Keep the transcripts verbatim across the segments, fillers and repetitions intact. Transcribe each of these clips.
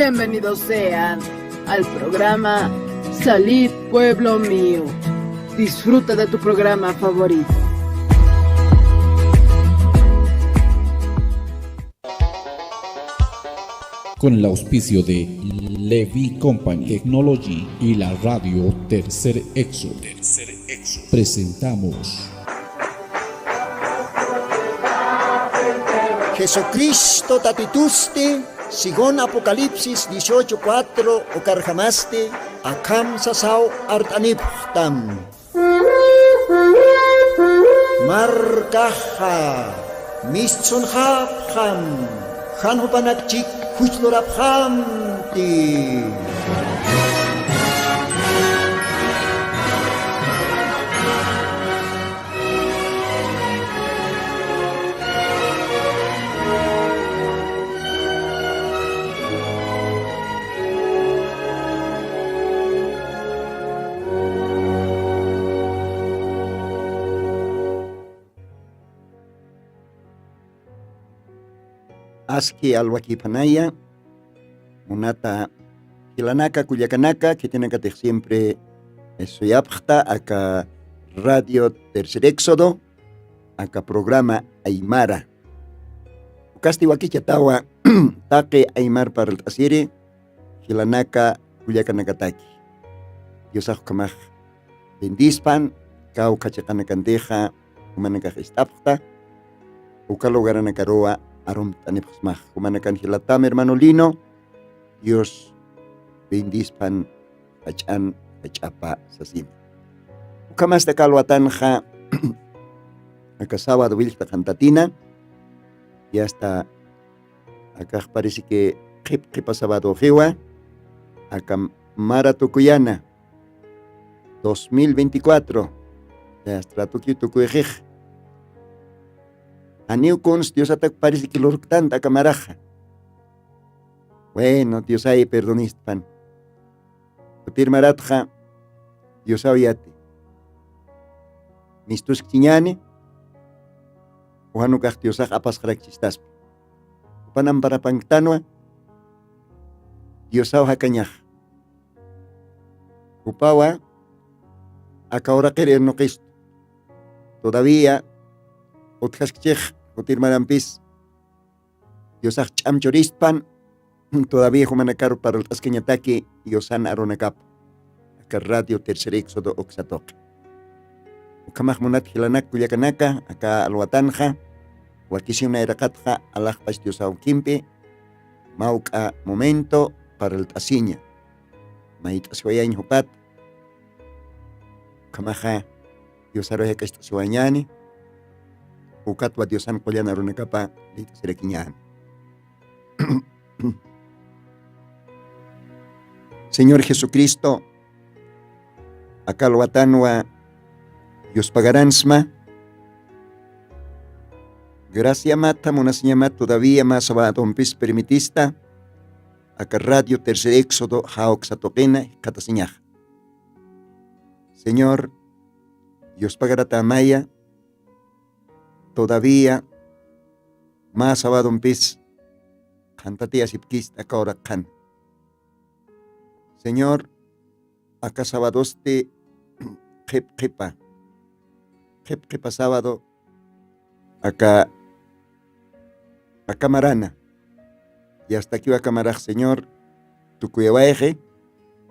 Bienvenidos sean al programa Salid, pueblo mío. Disfruta de tu programa favorito. Con el auspicio de Levy Company Technology y la radio Tercer Éxodo, presentamos Jesucristo tatitusti, según Apocalipsis dieciocho cuatro, ukarjamasti akham sasaw art'anipxtam. Markaxa mistsunxapxam, jan jupanakchik juchlurapxamti. Aski alwakïpanaya, munata jilanaka, kullakanaka, khitinakatix siempre suyapxta aka Radio Tercer Éxodo, aka programa aymara. Ukasti wakichatawa taqi aymar parlt'asiri, jilanaka, kullakanakataki. Diosax ukhamax bendispan, kawkha chiqanakantixa jumanakax ist'apxta, uka lugaranakaruwa arumt'anipxsmax. Jumanakan jilatam hermano Lino, Dios bendispan jach'an jach'apa sasina. Ukhamasti aka alwatanxa aka sábado willkta qhantatina, y hasta akax parece que qhip qhipa sabadoxiwa, aka mara tukuyana dos mil veinticuatro, ya hasta tukuy tukuyxix. Janiw kuns Diosatak parece que lurktanta aka maraxa. Bueno, Diosay perdonistpan. Kutir maratxa Diosaw yati. Mistuskchiñäni, ujan ukax Diosax apasxarakchistaspa. Jupan amparapanktanwa, Diosaw jakañax. Jupawa aka uraqir irnuqistu. Todavía utjaskchix kutir marampis Diosax ch'am churistpan, todavía jumanakaru parlt'askañataki Diosan arunakap aka Radio Tercer Éxodo uksa tuqi. Ukhamax munat jilanak kullakanaka, aka alwatanxa wakisiw nayraqatxa alaxpach Dios awkimpi, mawk'a momento parlt'asiña. Mayt'asiwayañ jupat. Ukhamaxa Diosaru jak'acht'asiwañäni, ukatwa Diosan qullan arunakapa liyt'asirakiñäni. Señor Jesucristo, aka alwatanwa yuspagaransma. Graciamat, munasiñamat todavía mä sabadompis permitista aka Radio Tercer Éxodo jawksa tuqina jikxatasiñaxa. Señor, yuspagaratämaya, todavía mä sabadompis qhantatiyasipkista aka uraq qhana. Señor, aka sabadosti qhip qhipa, qhip qhipa sábado aka, aka marana. Yastakiw aka marax, Señor, tukuyawayxi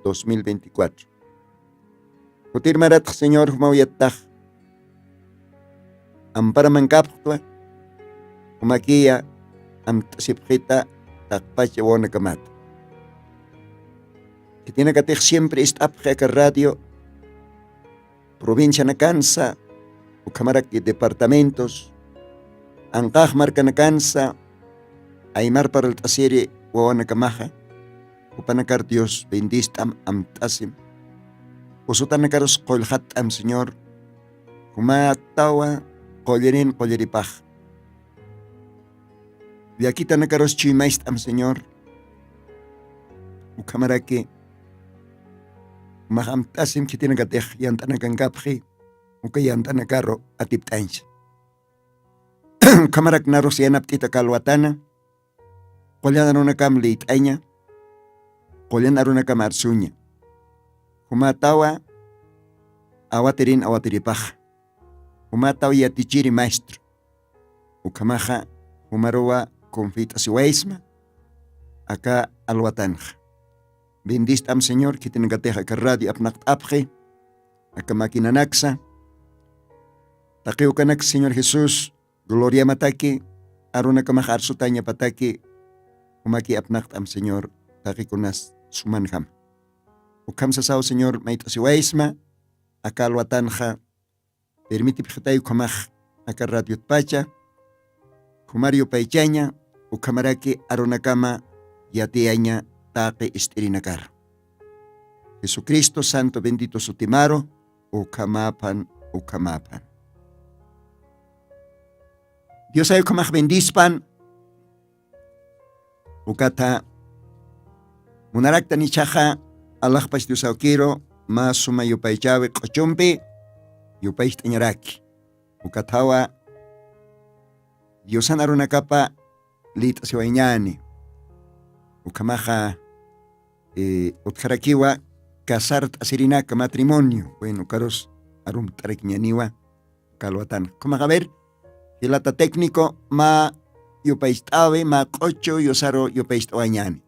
dos mil veinticuatro. Kutir maratx, Señor, jumaw yattax amparamankäpxtwa, jumakiya amt'asipxita taqpach wawanakamata. Khitinakatix siempre ist'apxi aka radio, provincianakansa, ukhamarak departamentos, anqax markanakansa, aymar parlt'asiri wawanakamaxa, jupanakar Dios bendist'am, amt'asim. Usutanakarus qullxatt'am, Señor, jumatawa qullirin qulliripax. Llakitanakarus chuymayst'am, Señor. Ukhamaraki, jumax amt'asim khitinakatix yant'anakankapxi, uka yant'anakaru atipt'añsa. Ukhamarak narus yanapt'ita aka alwatana, qullan arunakam liyt'aña, qullan arunakama arsuña. Jumatawa awatirin awatiripaxa. Jumataw yatichiri maestro. Ukhamaxa jumaruwa confit'asiwaysma aka alwatanxa. Bendist'am señor khitinakatix aka radio apnaqt'apxi aka maquinanaksa. Taqiwkanak señor jesús gloriamataki arunakamax arsutañapataki. Jumaki apnaqt'am señor taqikunas sumanjama. Ukham sasaw señor mayt'asiwaysma aka alwatanxa. Permitipxitay ukhamax aka radiotpacha khumar yupaychaña ukhamaraki arunakama yatiyaña taqi ist'irinakar. Jesucristo santo bendito sutimaru ukhamaphan ukhamaphan. Diosay ukhamax bendispan. Ukatha munaraktan ichhaxa alaxpach diosawkiru mä suma yupaychäwi q'uchumpi yupaycht'añaraki. Ukathawa diosan arunakapa lït'asiwayñäni. Ukhamaxa utjarakiwa casart'asirinaka matrimonio bueno ukarus arumt'arakiñäniwa. Kalwatan ukhamaxa ver jilata técnico mä yupaycht'äwi mä q'uchu yusaru yupaycht'awañäni.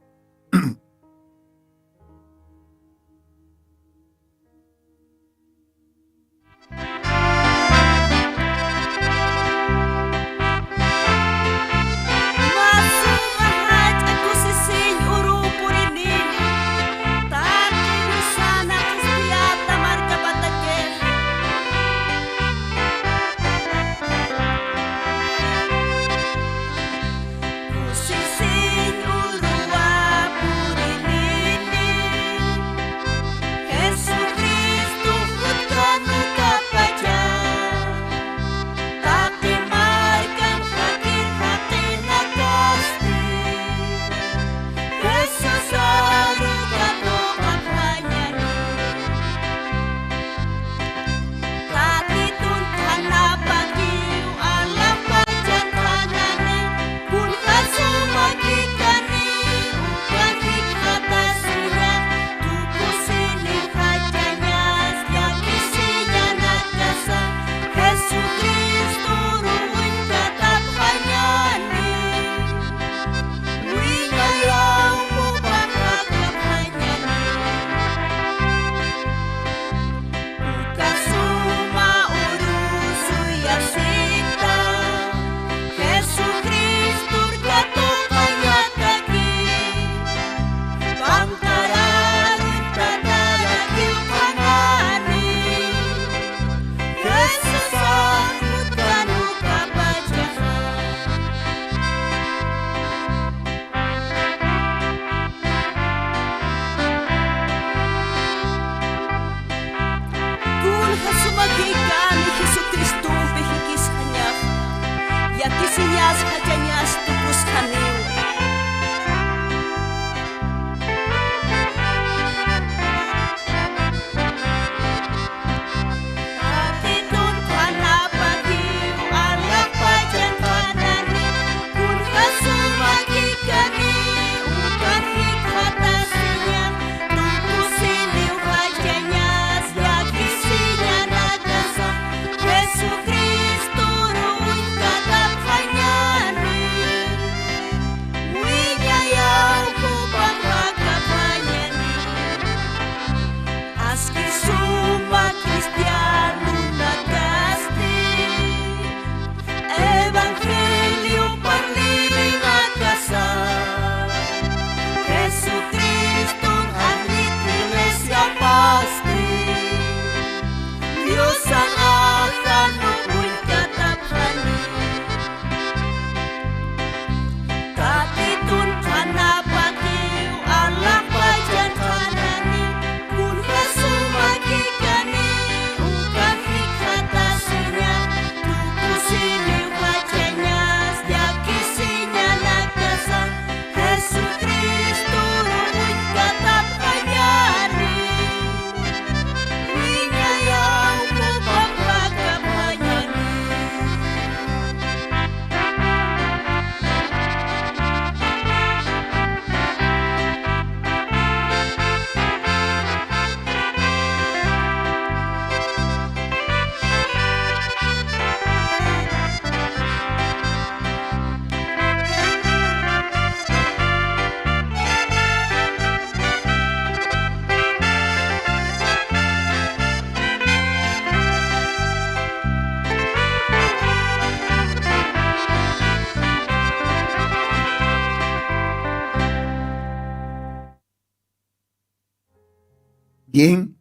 Bien.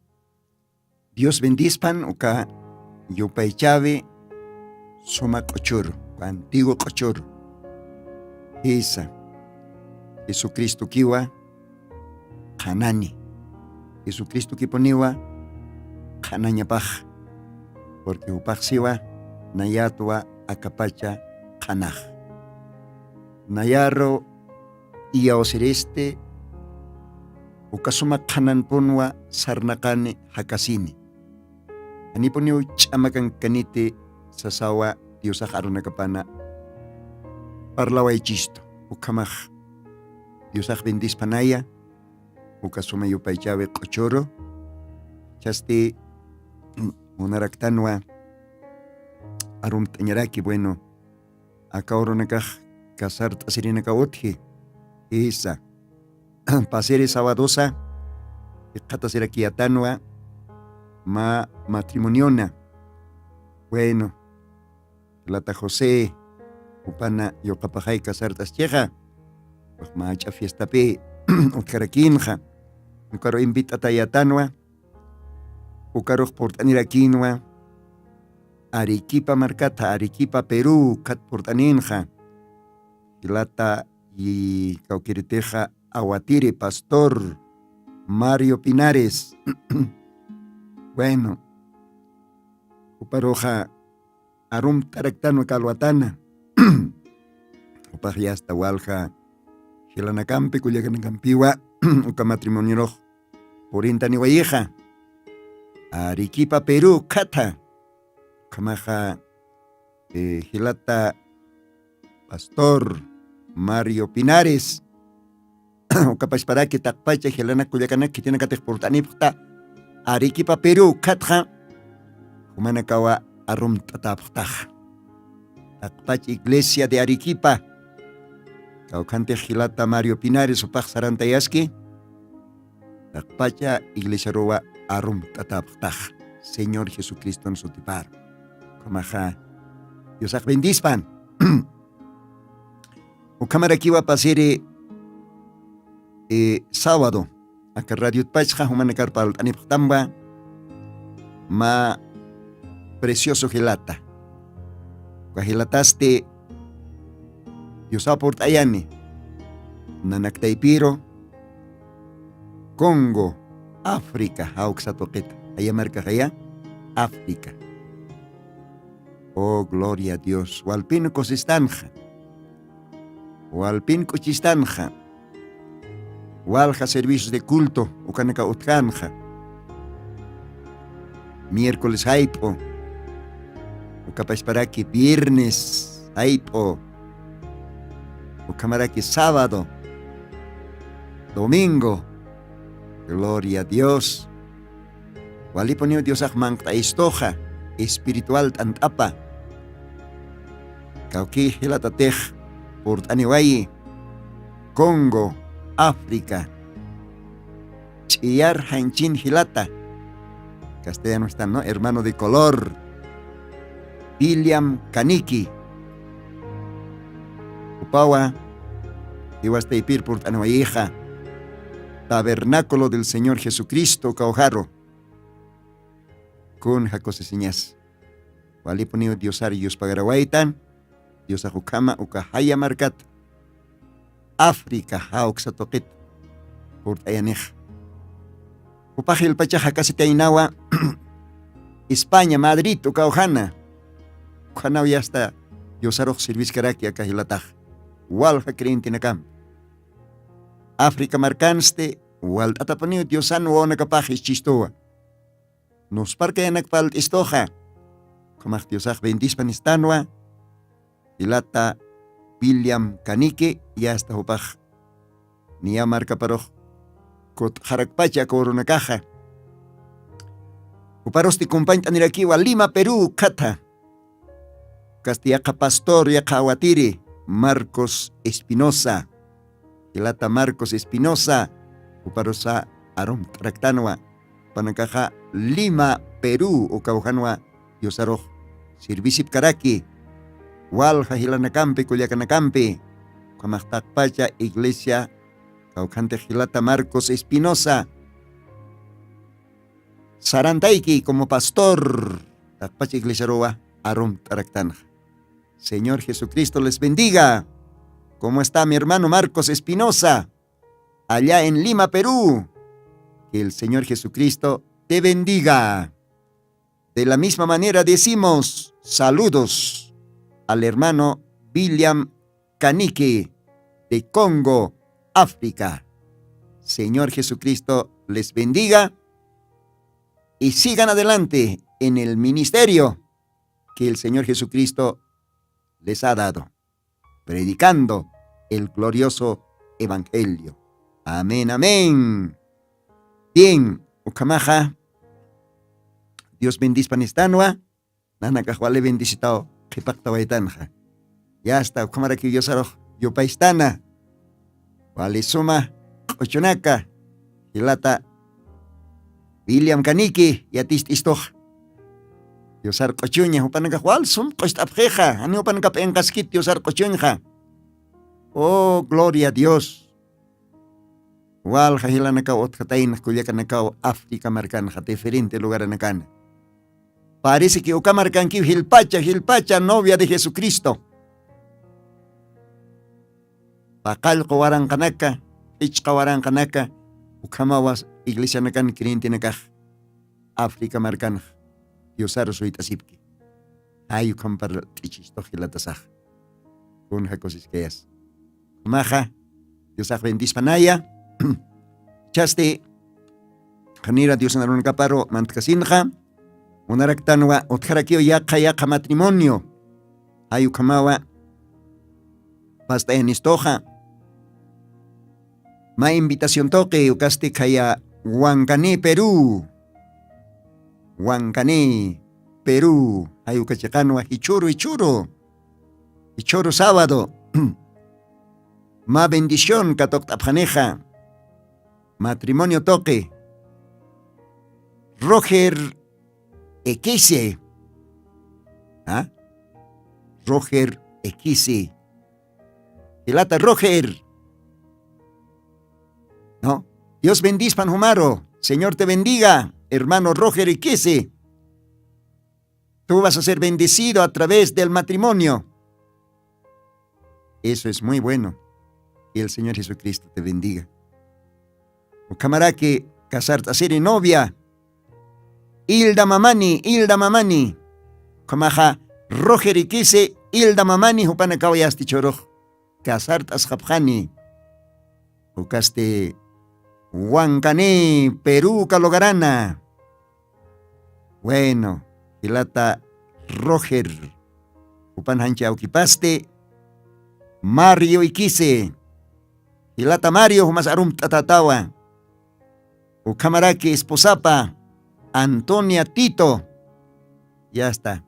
Dios bendispan uka yupaychawi suma q'uchuru, antiguo q'uchuru. Jisa, Jesucristokiwa qhanani. Jesucristokipuniwa qhanañapax, porque jupaxsiwa nayatwa akapacha qhanax. Nayaru iyawsiristi uka suma qhananpunwa sarnaqani jakasini. Janipuniw ch'amakankaniti sasawa Diosax arunakapana parlawaychistu. Ukhamax Diosax bendispanaya uka suma yupaychawi q'uchuru. Chasti munaraktanwa arumt'añaraki, bueno, aka urunakax casart'asirinakaw utji. Jisa, pasiri sabadosa jikxatasirakiyätanwa mä matrimoniona. Bueno, jilata José jupana yuqapaxay casart'aschixa, mä jach'a fiestapi utjarakïnxa. Ukaru invit'atayätanwa, ukarux purt'anirakïnwa Arequipa markata, Arequipa, Perú khat purt'anïnxa. Jilata y kawkiritixa Awatiri, pastor Mario Pinares. Bueno, juparuxa arumt'araktanwa kalwatana. Jupax yasta walja jilanakampi kullakanakampiwa uka matrimonionux purintaniwayixa. Arequipa, Perú khatha. Ukhamaxa, eh, jilata pastor Mario Pinares, ukapachparaki taqpacha jilanak kullakanak khitinakatix purt'anipxta Arequipa, Perú khatxa, jumanakawa arumt'atäpxtaxa. Taqpach iglesia de Arequipa, kawkhantix jilata Mario Pinares jupax sarantayaski, taqpacha iglesiaruwa arumt'atäpxtaxa Señor Jesucriston sutiparu. Ukhamaxa Diosax bendispan. Ukhamarakiwa pasiri, eh, sábado aka radiotpachxa jumanakar parlt'anipxtamwa mä precioso jilata. Uka jilatasti Diosaw purt'ayani nanak taypiru Congo, África jawksa tuqita. Aya markaxaya África. Oh, gloria a Dios. Walpin kusistanxa. Walpin k'uchistanxa. Walja servicios de culto ukanaka utjanxa. Miércoles jayp'u. Ukapachparaki viernes jayp'u. Ukhamaraki sábado, domingo. Gloria a Dios. Walipuniw Diosax manq't'ayistuxa, espiritual t'ant'apa. Kawkï jilatatix purt'aniwayi, Congo, África. Ch'iyar janchin jilata. Castellano está, ¿no? Hermano de color. William Kaniki. Jupawa, jiwas taypir purt'aniwayixa. Tabernáculo del Señor Jesucristo kawjaru. Kunja kusisiñas. Walipuniw Diosar yuspagarawaytan. Diosax ukhama uka jaya markat África jawksa tuqit purt'ayanix. Jupax jilpachax jakasitaynawa España, Madrid, uka ujana. Ukhanaw yasta Diosarux sirviskaraki aka jilatax. Walja creyentenakam. África markansti walt'atapuniw Diosan wawanakapax jischistuwa. Nusparkayanak palt'istuxa. Ukhamax Diosax bendispan istanwa. Jilata William Kaniki, yasta jupax niya markaparux kutxarakpacha aka urunakaxa. Juparusti kumpañt'anirakiwa Lima, Perú, khatha. Kasti yaqha pastor, yaqha awatiri, Marcos Espinosa. Jilata Marcos Espinosa, juparusa arumt'araktanwa. Jupanakaxa Lima, Perú, uka ujanwa Diosarux sirvisipkaraki. Walja jilanakampi, kullakanakampi. Ukhamax taqpacha iglesia, kawkhantix jilata Marcos Espinosa. sarantayki como pastor, taqpach iglesiaruwa arumt'araktanxa. Señor Jesucristo les bendiga. ¿Cómo está mi hermano Marcos Espinosa? Allá en Lima, Perú. Que el Señor Jesucristo te bendiga. De la misma manera decimos saludos al hermano William Kaniki de Congo, África. Señor Jesucristo les bendiga y sigan adelante en el ministerio que el Señor Jesucristo les ha dado, predicando el glorioso evangelio. Amén, amén. Bien, ukhamaxa Dios bendispa nistanwa, nanakax wali bendisitaw qhipaqtawaytanxa. Yasta ukhamaraki Diosarux yupaystana. Wali suma q'uchunaka, jilata William Kaniki yatist'istux. Diosar q'uchuña, jupanakax wal sum q'ucht'apxixa, jani jupanakap inqaskit Diosar q'uchuñxa. Oh, gloria a Dios. Walja jilanakaw utjataynax kullakanakaw África markanxa, diferente lugaranakana. Parece que uka markankiw jilpacha, jilpacha novia de Jesucristo. Paqallqu waranqanaka, p'ichqa waranqanaka, ukhamawas iglesianakan creyentenakax África markanx Diosaru suyt'asipki. Jay ukham parlt'ichistux jilatasax. Kunja kusiskayas. Ukhamaxa Diosax bendispanaya. Chasti qhanira Diosnarunakaparu mantkasinxa, munaraktanwa utjarakiw yaqha yaqha matrimonio. Jay ukhamawa past'ayanistuxa. Mä invitación tuqi ukasti khaya Huancané, Perú. Huancané, Perú. Jay uka chiqanwa jichhuru, jichhuru. Jichhuru sábado. Mä bendición katuqt'apxanixa. Matrimonio tuqi. Roger Equise. ¿Ah? Roger Equise. Jilata Roger. ¿No? Dios bendispan jumaro. Señor te bendiga, hermano Roger Equise. Tú vas a ser bendecido a través del matrimonio. Eso es muy bueno. Que el Señor Jesucristo te bendiga. Ukhamaraki casart'asiri novia. Hilda Mamani, Hilda Mamani. Ukhamaxa Roger Equise, Hilda Mamani jupanakaw yasti churux casart'asxapxani. Ukasti Huancané, Perú, uka lugarana. Bueno, jilata Roger, jupan janchi awkipasti Mario Equise. Jilata Mario, jumas arumt'atätawa. Ukhamaraki esposapa Antonia Tito. Yasta.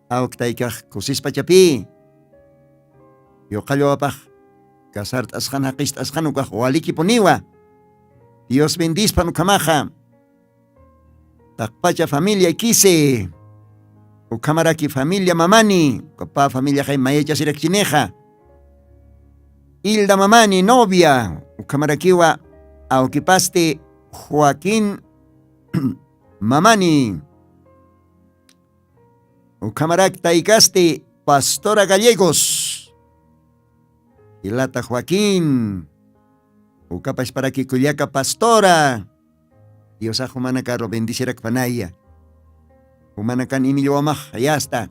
Awktaykax kusispachapï. Yuqallawapax casart'asxan, jaqist'asxan ukax walikipuniwa. Dios bendispan ukhamaxa. Taqpacha familia Equise. Ukhamaraki familia Mamani. Ukapä familiaxay mayachasirakchinixa. Hilda Mamani, novia. Ukhamarakiwa awkipasti Joaquín Mamani. Ukhamarak taykasti Pastora Gallegos. Jilata Joaquín. Ukapasparaki kullaka Pastora. Diosax jumanakaru bendicirakpanaya. Jumanakan imillwamax yasta.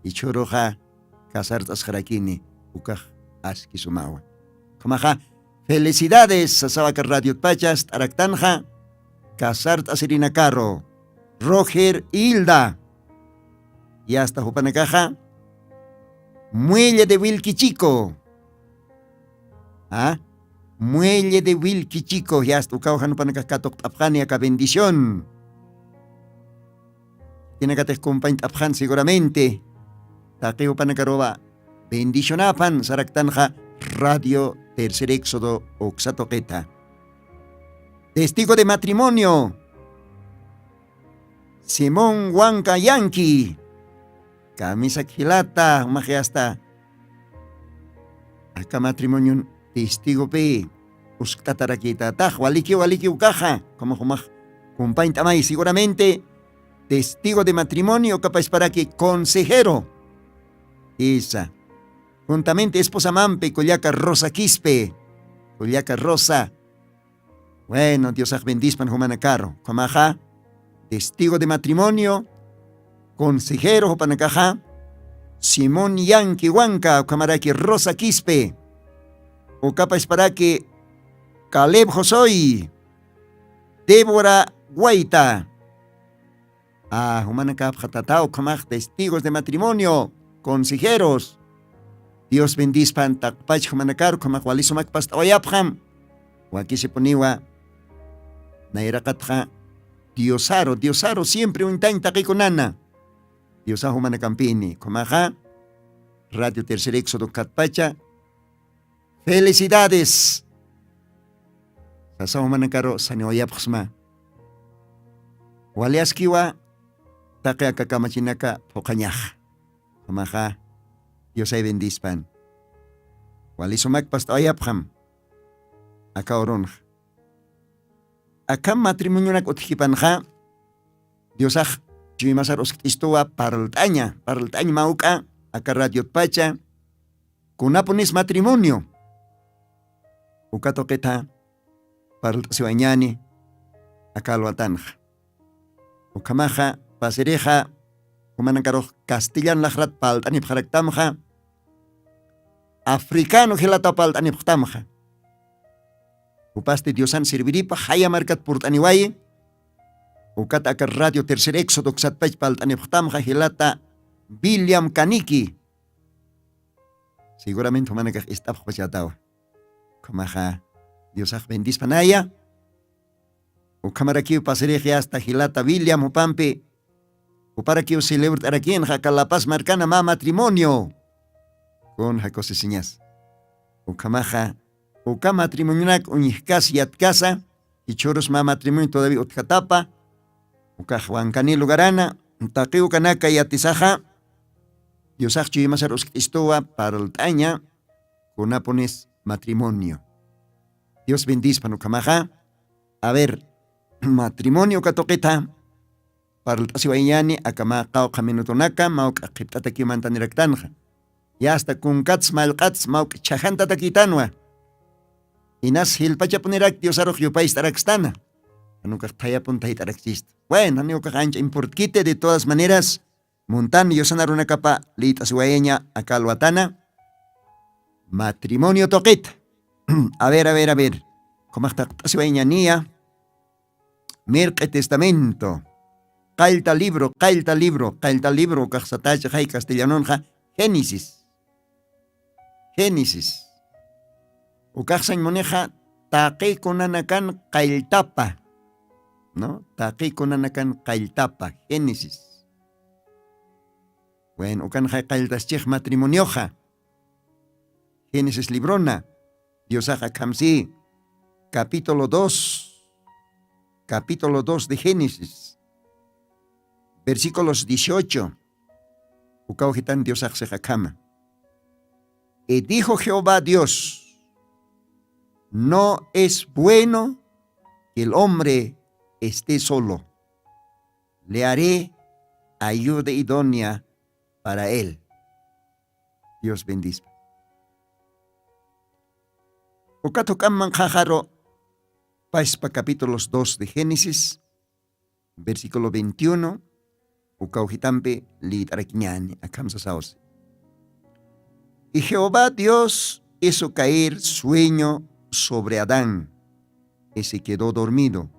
Ichhuruxa casart'asxarakini. Ukax aski sumawa. Ukhamaxa felicidades, sasawa aka radiotpachas t'araktanxa, casart'asirinakaru, Roger Hilda. Yasta jupanakaxa, Muelle de Wilquichico. ¿Ah? Muelle de Wilquichico, yasta ukaw jan jupanakax katuqt'apxani aka bendición. Kinakatix compañt'apxan seguramente. Taqi jupanakaruwa bendicionapan saraktanxa Radio Tercer Éxodo uksa tuqita. Testigo de matrimonio. Simón Huanca Yanqui. Kamisak jilata, jumax yasta. Aka matrimonion testigopi uskt'atarakïtatax, waliki, waliki ukaxa, como jumax Kumpañt'amay seguramente testigo de matrimonio, kapachparaki consejero. Isa. Juntamente esposamampi kullaka Rosa Quispe. Kullaka Rosa. Bueno, Diosax bendispan jumanakaru. Ukhamaxa testigo de matrimonio, consejero jupanakaxa, Simón Yanqui Huanca, ukhamaraki Rosa Quispe, ukapasparaki Caleb Josoy, Débora Guaita. A, jumanakapxa tata ukhamax testigos de matrimonio, consejeros. Dios bendispan taqpach jumanakar ukhamax walisumak past'awayapxam. Wakisipuniwa nayraqatxa diosaru diosaru siempre uñtañ taqikunana. Diosax jumanakampini ukhamaxa radio tercer éxodo katpacha. Felicidades. Sasaw manakaru saniwayapxsma. Waliaskiwa taqi aka kamachinaka phuqhañaxa. Jamaxa diosay bendispan. Walisumak past'awayapxam. Aka urunxa akham matrimonionak utjkipanxa. Diosax chuymasar uskt'istuwa parlt'aña parlt'añ mawk'a aka radiotpacha. Kunapunis matrimonio uka tuqitha parlt'asiwañani. Aka alwatanxa ukhamaxa pasirixa jumanakarux castellan laqrat palt'anipxaraktamxa. Africano jilata palt'anipxtamxa. Jupasti diosan sirviripa jaya markat purt'aniwayi. Ukat aka radio tercer éxodo uksatpach palt'anipxtamxa jilata william kaniki. Seguramente jumanakax ist'apxpachatawa. Ukhamaxa diosax bendispanaya. Ukhamarakiw pasirixi asta jilata william jupampi juparakiw celebrt'arakinxa aka lapas markana mä matrimonio. Kun jakusisiñas ukhamaxa uka matrimonionak uñjkasa yatkasa jichhurus mä matrimonio todavía utjatapa. Ukax wankani lugarana taqiw kanaka yatisaxa. Diosax chuymasar uskt'istuwa parlt'aña kunapunis matrimonio. Dios bendispan ukhamaxa. A ver, matrimonio uka tuqitha parlt'asiwayañani aka mä qawqha minutonaka mawk'a qhipt'atakiw mantaniraktanxa. Yasta kunkats mallq'ats mawk'a chhajantatakïtanwa. Inas jilpachapunirak diosarux yupayst'arakstana. Janukax thayapun thayt'araksista. Bueno janiw ukax ancha importkiti de todas maneras. Muntan yusanarunakapa lït'asiwayaña aka alwatana. Matrimonio tuqita. A ver a ver a ver. Kumaxtaqt'asiwayañaniya. Mirq'i testamento. Qallta libro qallta libro qallta libro ukaxsatacha jay castellanonxa génesis. Génesis. Ukaxsañ munixa taqikunanakan qalltapa. No taqikunanakan qalltapa génesis. Bueno ukanxay qalltaschix matrimonioxa. Génesis librona. Diosax akhamsi capítulo dos. Capítulo dos de génesis versículos dieciocho. Ukaw jitan diosax six akhama. Y dijo jehová dios, no es bueno que el hombre esté solo. Le haré ayuda idónea para él. Dios bendispa. Ukat juk'amman qhaxaru paspa capítulos dos de génesis versículo veintiuno. Ukaw jitampi lït'arakiñani akham sasawsi. Y jehová dios hizo caer sueño sobre adán, y se quedó dormido.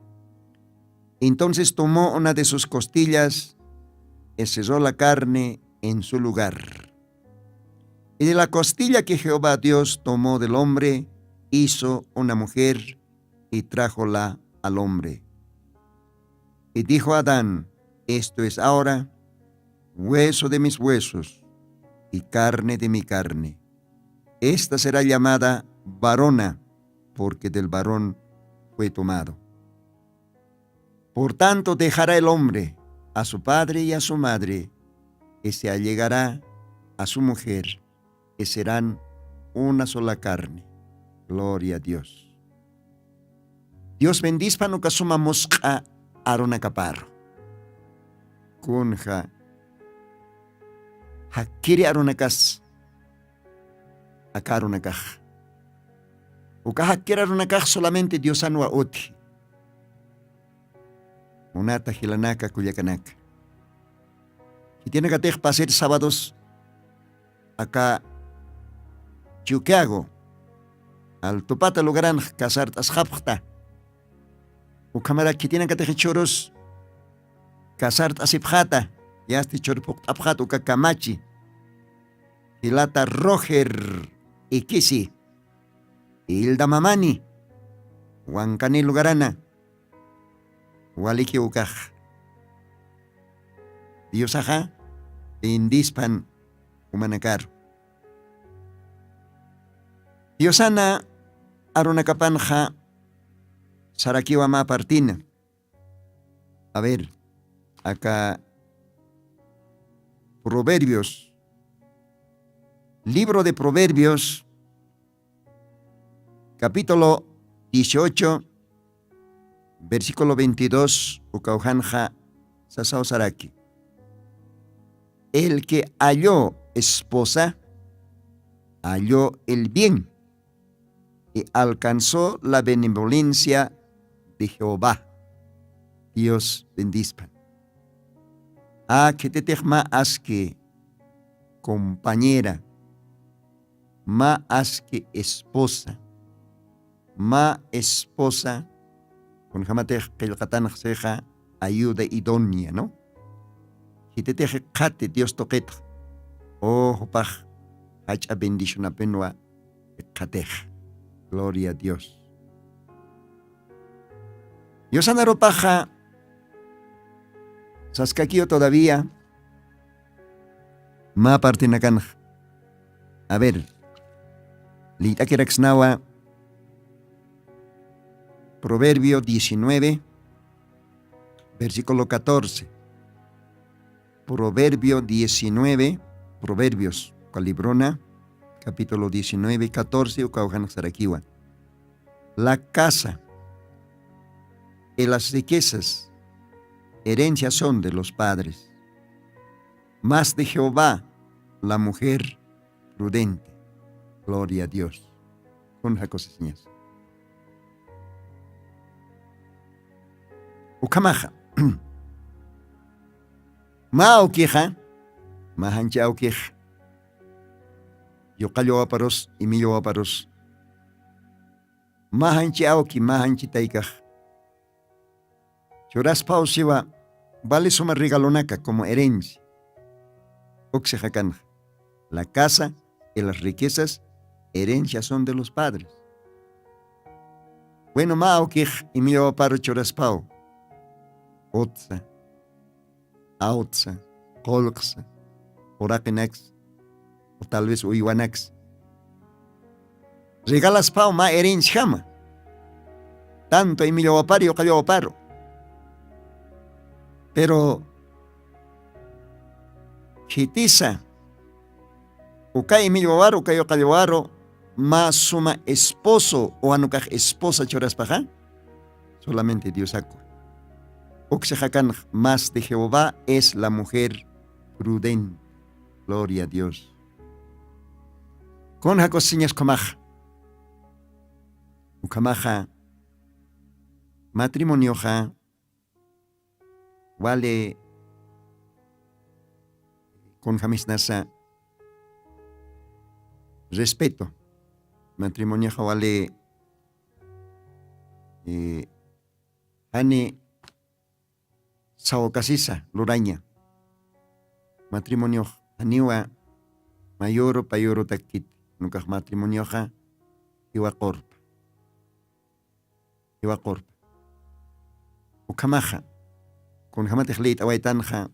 Entonces tomó una de sus costillas y cerró la carne en su lugar. Y de la costilla que jehová dios tomó del hombre hizo una mujer, y trájola al hombre. Y dijo adán, esto es ahora hueso de mis huesos y carne de mi carne. Esta será llamada varona, porque del varón fue tomado. Por tanto dejará el hombre a su padre y a su madre, y se allegará a su mujer, y serán una sola carne. Gloria a dios. Dios bendispan uka suma musq'a arunakaparu. Kunja jakkiri arunakas aka arunakax, uka jakkiri arunakax solamente diosanwa uthi. Munata jilanaka kullakanaka, khitinakatix pasir sabados aka chukiago altupata lugaranx kasart'asxapxta. Ukhamarak khitinakatix churus kasart'asipxata, yasti churphuqt'apxata uka kamachi jilata roger ikisi ildamamani wankani lugarana. Waliki ukax diosaxa bendispan umanakaru. Diosana arunakapanxa sarakiwa mä partina. A ver, aka proverbios, libro de proverbios, capítulo dieciocho, versículo veintidós ukawjanxa sasaw saraki: el que halló esposa halló el bien y alcanzó la benevolencia de jehová. Dios bendispan. A khitetix mä aski compañera, mä aski esposa, mä esposa kunjamatix qillqatanxsixa ayuda idonia no. Khitetix iqxati dios tuqitx o jupax jach'a bendicionapinwa iqxatix. Gloria a dios. Yusanarupaxa saskakiw todavía mä partinakanxa. A ver, liyt'akiraksnawa proverbio diecinueve, versículo catorce. Proverbio diecinueve, proverbios uka librona capítulo diecinueve catorce ukawjanxsarakiwa: la casa y las riquezas herencia son de los padres, mas de jehová la mujer prudente. Gloria a dios. Kunja kusisiñas. Ukhamaxa mä awkixa mä janchi awkix yuqallawaparus imillawaparus mä janchi awki mä janchi taykax churaspawsiwa valisuma regalonaka como herencia. Uksixakanxa la casa y las riquezas herencia son de los padres. Bueno mä awkix imillawaparu churaspaw utsa awtsa qullqsa uraqinaksa o tal vez uywanaksa regalaspaw mä herenciajama tanto imillawaparu yuqallawaparu. Pero khitisa uka imillawaru uka yuqallawaru mä suma esposo o anukax esposa churaspaxa solamente diosakwa. Uksixakanx mas de jehová es la mujer prudente. Gloria a dios. Kun jakusiñas ukhamaxa ukhamaxa matrimonioxa wali kunjamisnasa respeto matrimonioxa wali jani sawakasisa luraña. Matrimoniox janiwa mayuru payuru takkiti nukax matrimonioxa jiwaqurpa jiwaqurpa. Ukhamaxa kunjamatix liyt'awaytanxa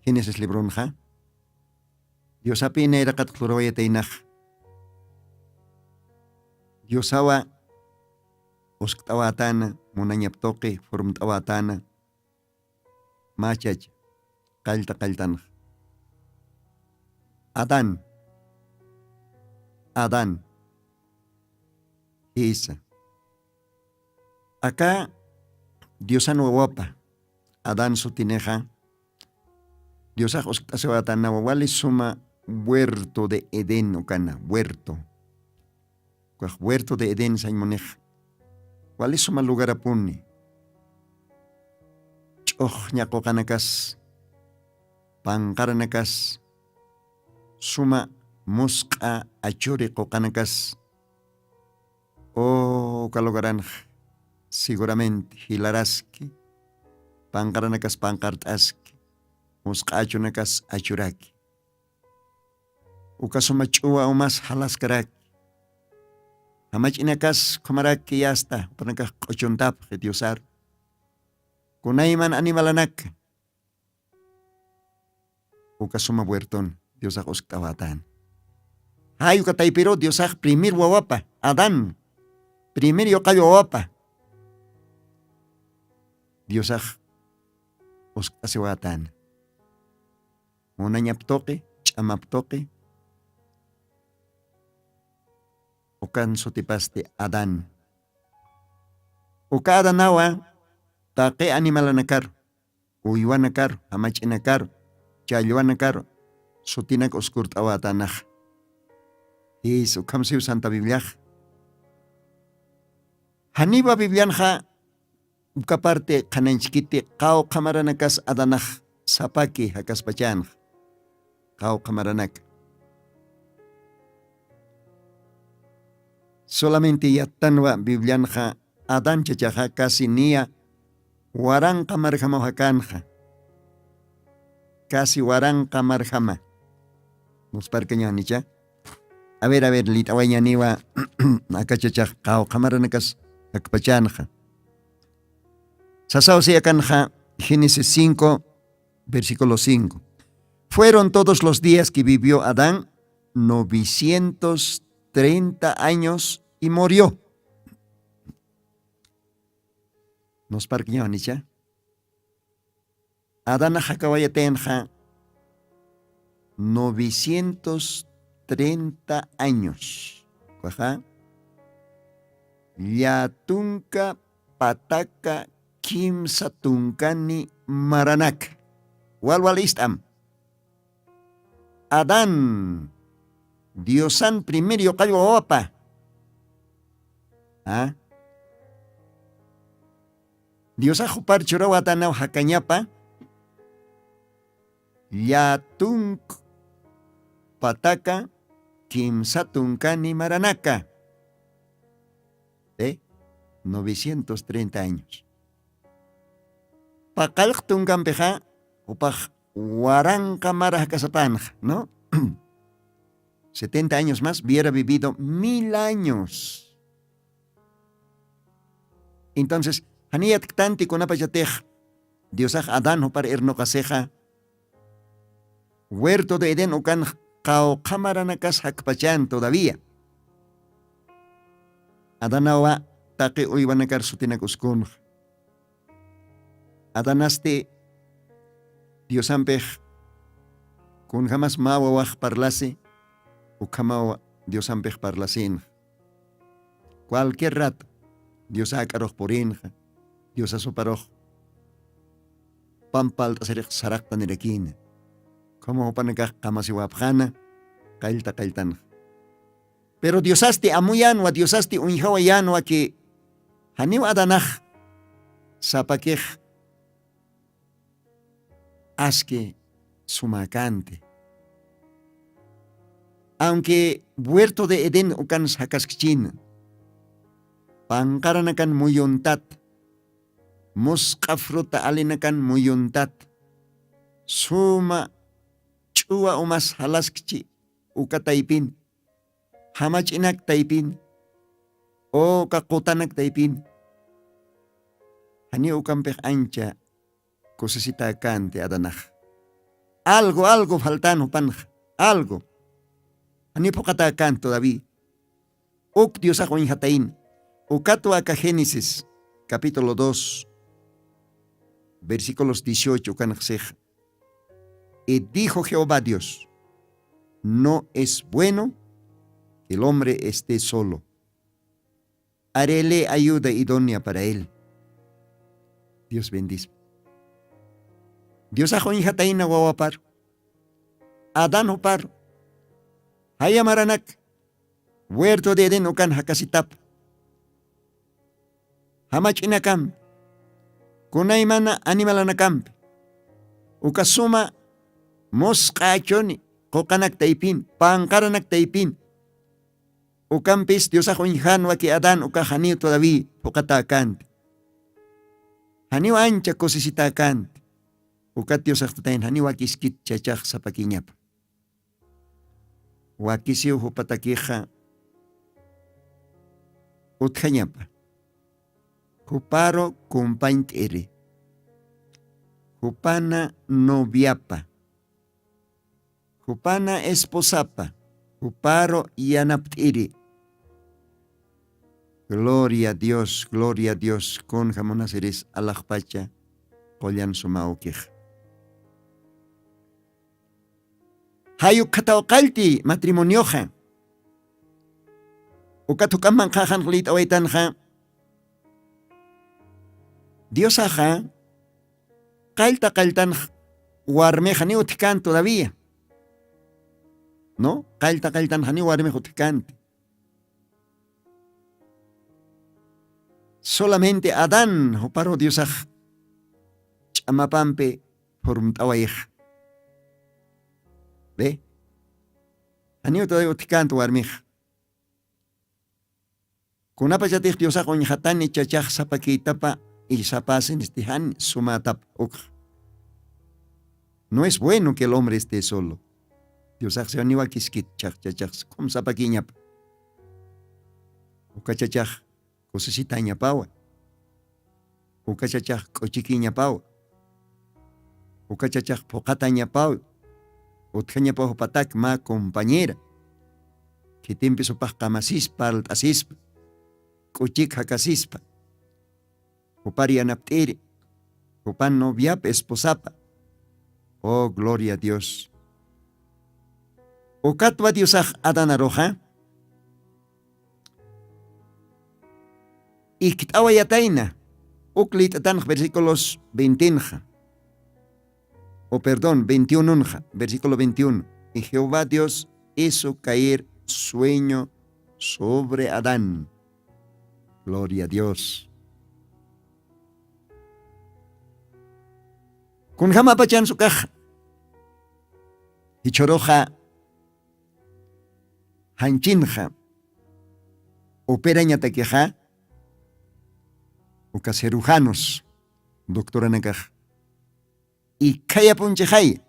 génesis libronxa diosapï nayraqat lurawayataynax diosawa uskt'awätäna munañap tuqi furmt'awätäna. Mä chacha qallta qalltanxa adán adán jisa Aka diosan wawapa adán sutinixa diosax uskt'asiwatanawa wali suma huerto de edén ukana huerto. Ukax huerto de edén sañmunix wali suma lugarapuni ch'uxña quqanakas panqaranakas suma musq'a achuri quqanakas uka lugaranx seguramente jilaraski panqaranakas panqart'aski musq'a achunakas achuraki uka suma ch'uwa umas jalaskaraki jamach'inakas khumaraki yasta jupanakax q'uchuntapxi diosar kunayman animalanaka uka suma huerton diosax uskt'awatani jay uka taypiru diosax primer wawapa adán primer yuqall wawapa diosax uskt'asiwatani munañap tuqi ch'amap tuqi ukan sutipasti adán uka adanawa taqi animalanakaru uywanakaru jamach'inakaru challwanakaru sutinak uskurt'awatanaxa jis ukham siw santa bibliaxa janiwa biblianxa uka parte qhananchkiti qawqha maranakas adanax sapaki jakaspachanxa qawqha maranaka solamente yattanwa biblianxa adán chachaxa casi niya waranqa marjamaw jakanxa casi waranqa marjama nusparkañanicha a ver a ver lit'awañaniwa aka chachax qawqha maranakas jakpachanxa sasaw siyakanxa génesis cinco versículo cinco fueron todos los días que vivió adán novecientos treinta años y murió nusparkañanicha adanax jakawayatinxa novecientos treinta años ukaxa llatunka pataka kimsa tunkani maranaka walwal ist'am adán diosan primer yuqall wawapa diosax jupar churawatanaw jakañapa llatunk pataka kimsa tunkani maranaka novecientos treinta años paqallq tunkampixa jupax waranqa mara jakasapanxa no setenta años mas hubiera vivido mil años entonces janiyatktanti kunapachatix diosax adán jupar irnuqasixa huerto de edén ukan qawqha maranakas jakpachan todavía adanawa taqi uywanakar sutinak uskunxa adanasti diosampix kunjamas mä wawax parlasi ukhamaw diosampix parlasinxa cualquier rato diosa ak'arux purinxa diosa suparux pampalt'asirix saraqtanirakina ukhamaw jupanakax qamasiwapxana qallta qalltanxa pero diosasti amuyänwa diosasti uñjawayänwa ki janiw adanax sapakix aski sumäkänti aunque huerto de edén ukansa jakaskchina panqaranakan muyuntat musq'a fruta alinakan muyuntat suma ch'uwa umas jalaskchi uka taypin jamach'inak taypin uka qutanak taypin janiw ukampix ancha kusisitäkänti adanax algo algo faltan jupanxa algo janiw phuqhatäkänti todavía uk diosax uñjatayna ukatwa aka génesis capítulo dos versículos dieciocho ukanxsix y dijo jehová dios no es bueno que el hombre esté solo harélé ayuda idónea para él Dios bendispa. Diosax uñjatayna wawaparu, adán juparu, jaya maranak huerto de edén ukan jakasitapa, jamach'inakampi, kunaymana animalanakampi, uka suma musq'achuni quqanaktaypin, panqaranaktaypin. Ukampis diosax uñjanwa ki adán ukax janiw todavía phuqatäkänti, janiw ancha kusisitäkänti. Ukat diosax tatayan janiw wakiskit chachax sapakiñapa. Wakisiw jupatakixa utjañapa, juparu kumpañt'iri, jupana noviapa, jupana esposapa, juparu yanapt'iri. Gloria dios gloria dios kun jamunasiris alaxpacha qullan sumawkixa. Jayukxataw qallti matrimonioxa. Ukat juk'amman qhaxanx lït'awaytanxa, diosaxa qallta qalltanx warmixa ni utjkän todavía. No, qallta qalltanxa ni warmix utjkänti. Solamente adán juparu diosax ch'amapampi phurmt'awayxa. Ve, janiw todavía utjkänti warmixa. Kunapachatix diosax uñxatani chachax sapakïtapa, illsapäsinisti jan sumätapa ukxa. No es bueno que el hombre esté solo. Diosax siwaniwa kiskit chax chachax kum sapakïñapa. Uka chachax kusisitañapawa, uka chachax k'uchikïñapawa, uka chachax phuqhatañapaw, utjañapaw jupatak mä compañera. Khitimpis jupax qamasispa, parlt'asispa, k'uchik jakasispa, jupar yanapt'iri, jupan noviapa esposapa. Oh gloria a dios. Ukatwa diosax adanaruxa ikt'awayatayna, uk lït'atanx versículos veintenxa, o perdón veintiununxa versículo veintiuno. Y jehová dios hizo caer sueño sobre adán. Gloria a dios. Kunjamapachan sukax jichhuruxa janchinxa operañatakixa, uka cirujanos doctoranakax ikhayapunchixay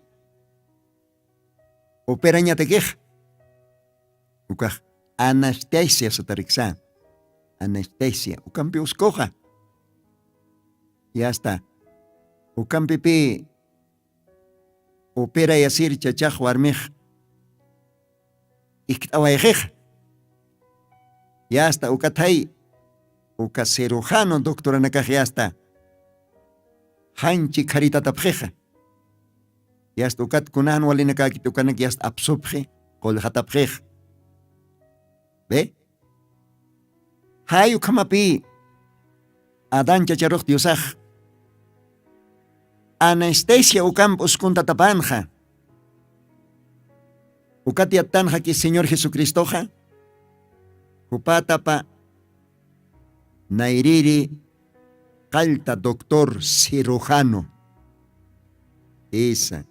operañatakix, ukax anestesia satariksa. Anestesia ukampi uskuxa. Yasta ukampipi operayasir chachax warmix ikt'awayxixa. Yasta ukathay uka cirujano doctoranakax yasta janchi kharitatapxixa. Yasta ukat kunan walinakäkit ukanak yasta apsupxi qullxatapxixa. Ve, jay ukhamapï adán chacharux diosax anestesia ukamp uskuntatapanxa. Ukat yattanxaki señor jesucristoxa jupatapa nayriri qallta doctor cirujano. Isa,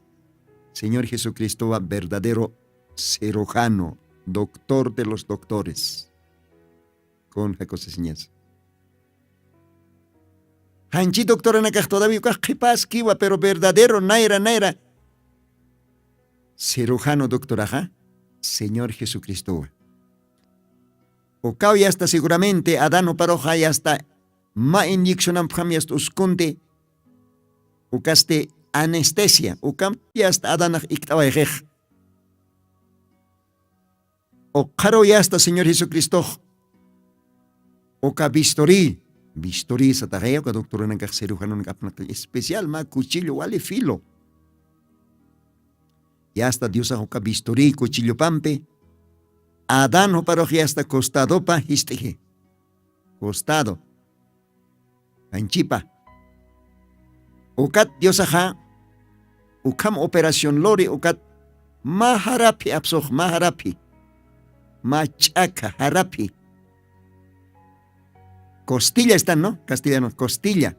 señor jesucristowa verdadero cirujano, doctor de los doctores. Kun jakusisiñas, janchi doctoranakax todavía ukax qhipaskiwa pero verdadero nayra nayra cirujano doctoraxa señor jesucristowa. Ukaw yasta seguramente adán uparuxa yasta mä inyeccionampxam yasta uskunti. Ukasti anestesia ukamp yasta adanax ikt'awayxix. Uqharuw yasta señor jesucristox uka bisturí, bisturí sataxaya uka doctoranakax cirujanonakapnaqta especial mä cuchillo wali filo. Yasta diosax uka bisturí cuchillopampi adán juparux yasta costadopa jist'iji. Costado janchipa. Ukat diosaxa ukham operación lori ukat mä jaraphi apsux mä jaraphi mä ch'akha jaraphi. Costilla están no castellano costilla.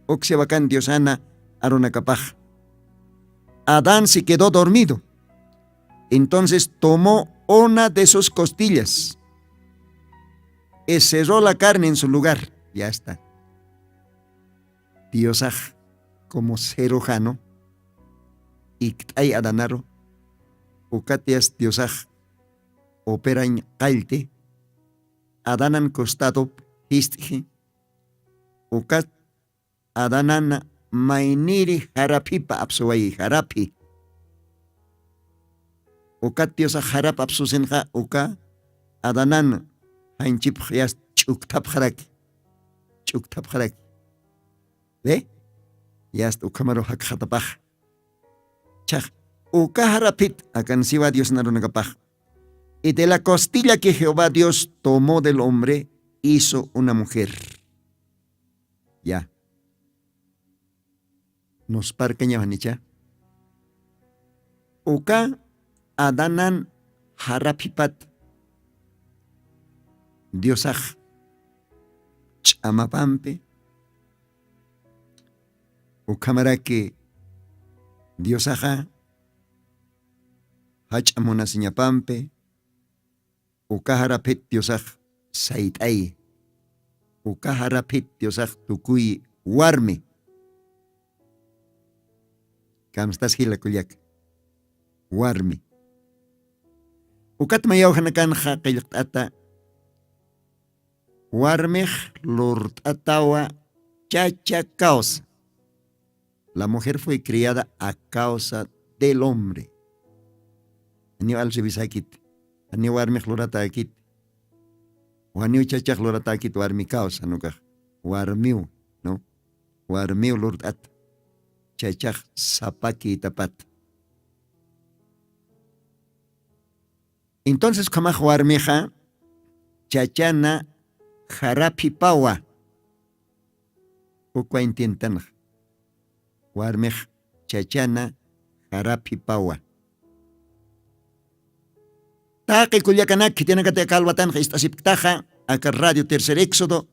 Uksiwakan diosana arunakapax. Adán se quedó dormido. Entonces tomó una de sus costillas y cerró la carne en su lugar. Ya está. Diosax como cirujano ikt'ay adanaru. Ukatias diosax operañ qallti adanan costadop jist'ji. Ukat adanan mayniri jaraphipa apsuwayi jaraphi. Ukat diosax jarap apsusinxa uka adanan janchipxyas ch'ukthapxaraki. Ch'ukthapxaraki. Ve yasta ukhamaru jakxatapax. Chax uka jaraphit akansiwa diosnarunakapax. Y de la costilla que jehová dios tomó del hombre hizo una mujer. Ya. Nusparkañaw janicha uka adanan jaraphipat diosax ch'amapampi ukhamaraki diosaxa jach'a munasiñapampi uka jaraphit diosax sayt'ayi. Uka jaraphit diosax tukuyi warmi. Kamstas jila kullaka warmi. Ukat mayawjanakanxa qillqt'ata warmix lurt'atawa chacha causa. La mujer fue criada a causa del hombre. Janiw al revisakit janiw warmix luratakit janiw chachax luratakit warmi causa nukax warmiw no warmiw lurt'at chachax sapakitapat. Entonces ukhamax warmixa chachana jaraphipawa. Ukwa intientanxa warmix chachana jaraphipawa. Taqi kullakanak khitinakati aka alwatanxa ist'asipktaxa aka radio tercer éxodo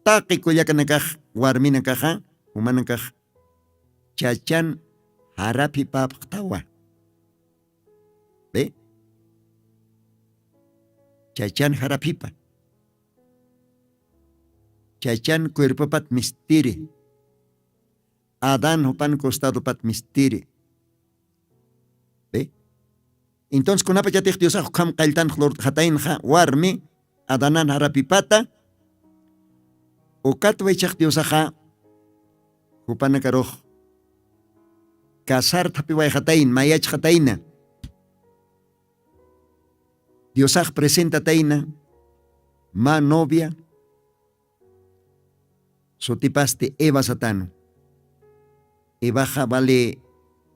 taqi kullakanakax warminakaxa jumanakax chachan jaraphipäpxtawa. Chachan jaraphipa chachan cuerpopat mistiri adán jupan costadopat mistiri. Entonces kunapachatix diosax ukham qalltanx lurt'xataynxa warmi adanan jarapipata ukatwa ichax diosaxa jupanakarux casarthapiwayxatayna mayachxatayna. Diosax presentatayna mä novia sutipasti eva satanu. Evaxa vali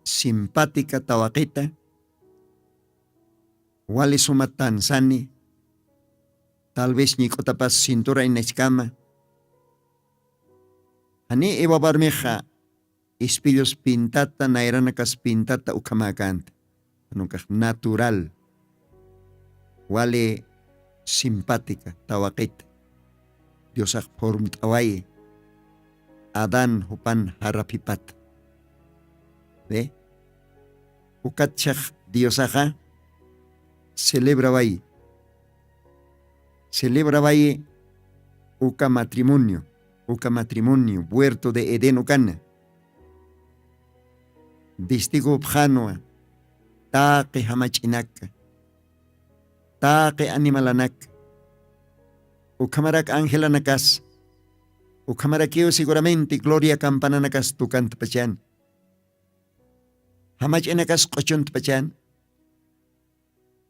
simpática tawaqita wali suma tansani tal vez ñik'utapas cintura inachkama. Jani evabarmixa ispillus pintata nayranakas pintata ukhamäkänti janukax natural wali simpática tawaqita diosax phurmt'awayi adán jupan jaraphipat. Ve ukatchax diosaxa celebrawayi celebrawayi uka matrimonio uka matrimonio huerto de edén ukana. Destigopxanwa taqi jamach'inaka taqi animalanaka ukhamarak angelanakasa ukhamarakiw seguramente gloria campananakas tukantpachani jamach'inakas q'uchuntpachani.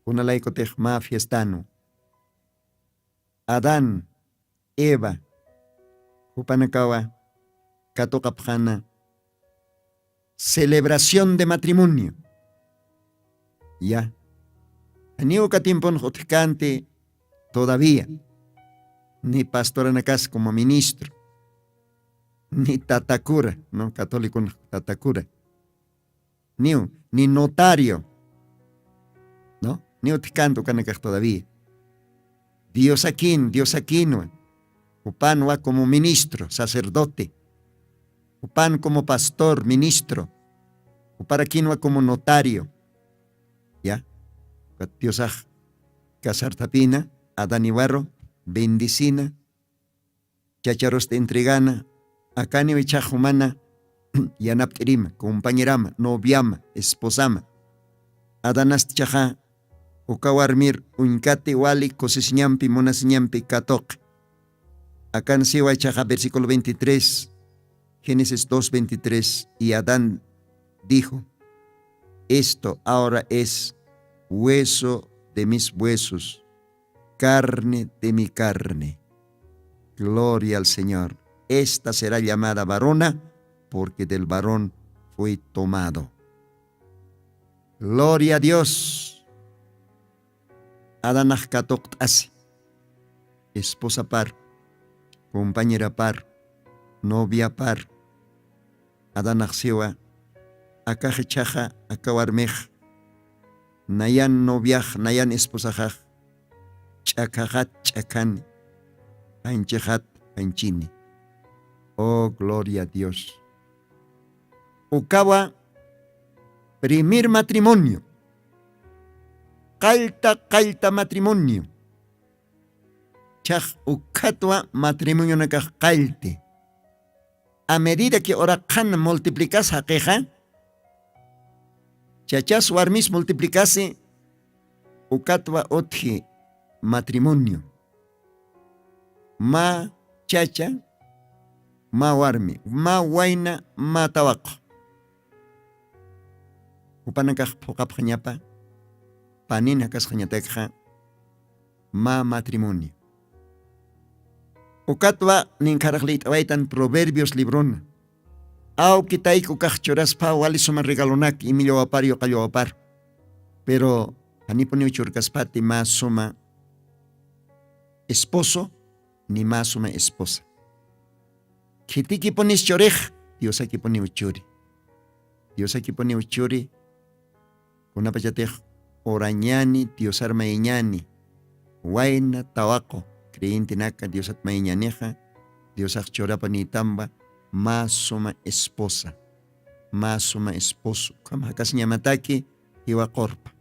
Kunalaykutix mä fiestanu adán eva jupanakawa katuqapxana celebración de matrimonio. Ya janiw uka tiemponx utjkänti todavía ni pastoranakas como ministro ni tatakura, no, católicon tatakura, niw, ni notario, no, niw tkantu kanakax todavía. Diosakin diosakinwa, upanwa como ministro sacerdote, upan como pastor ministro, uparakinwa como notario. Ya, diosax casartapina, adaniwaru, bendicina, chacharusta entregana, akaniw ichhax jumana yanapt'irima, compañerama, noviama, esposama. Adanasta ichhaxa uka warmir uñkati wali kusisiñampi munasiñampi katuqi. Akan siwa ichhaxa versículo veintitrés, génesis dos veintitrés, y adán dijo, esto ahora es hueso de mis huesos, carne de mi carne. Gloria al señor. Esta será llamada varona, porque del varón fue tomado. Gloria a dios. Adanax katuqt'asi, esposapar, compañerapar, noviapar. Adanax siwa, akax ichhaxa aka warmix, nayan noviax nayan esposaxax, ch'akhaxat ch'akhani, janchixat janchini. Oh gloria a dios. Ukawa primer matrimonio, qallta qallta matrimonio. Chax ukkhatwa matrimonionakax qallti. A medida que uraqhan multiplikas jaqixa, chachas warmis multiplikasi, ukatwa utji matrimonio. Mä chacha, mä warmi, mä wayna, mä tawaqu. Jupanakax phuqapxañapa, panin jakasxañatakxa mä matrimonio. Ukatwa ninkharax liyt'awaytan proverbios librona. Awki tayku kax churaspha wali suma regalonak imillawapar yuqallawapar. Pero janipuniw churkaspati mä suma esposo ni mä suma esposa. Khitikipunis churix, diosakipuniw churi. Diosakipuniw churi. Kunapachatix urañani diosar mayañani, wayna tawaqu creyentenaka diosat mayañanixa, diosax churapanïtamba mä suma esposa, mä suma esposo ukham jakasiñamataki jiwaqurpa.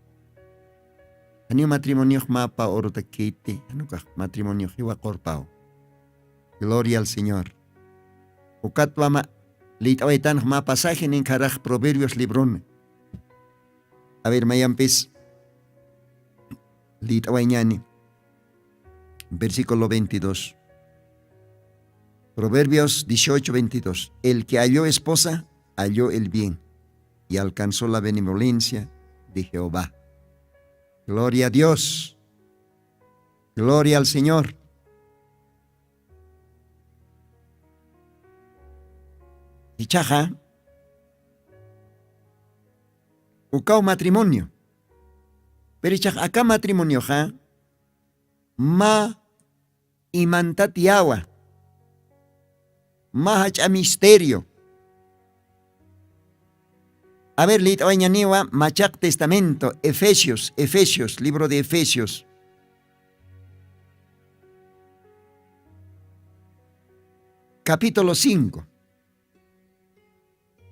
Janiw matrimoniox mä pä urutakiti, janukax matrimoniox jiwaqurpaw. Gloria al señor. Ukatwama liyt'awaytanx mä pasaje ninkharax proverbios librona. A ver mayampis liyt'awayñani. Versículo veintidós. Proverbios dieciocho veintidós, el que halló esposa halló el bien y alcanzó la benevolencia de jehová. Gloria a dios. Gloria al señor. Ichaxa ukaw matrimonio. Pero ichax aka matrimonioxa mä imantat yawa, mä jach'a misterio. A ver liyt'awañaniwa machaq testamento efesios efesios libro de efesios, capítulo cinco.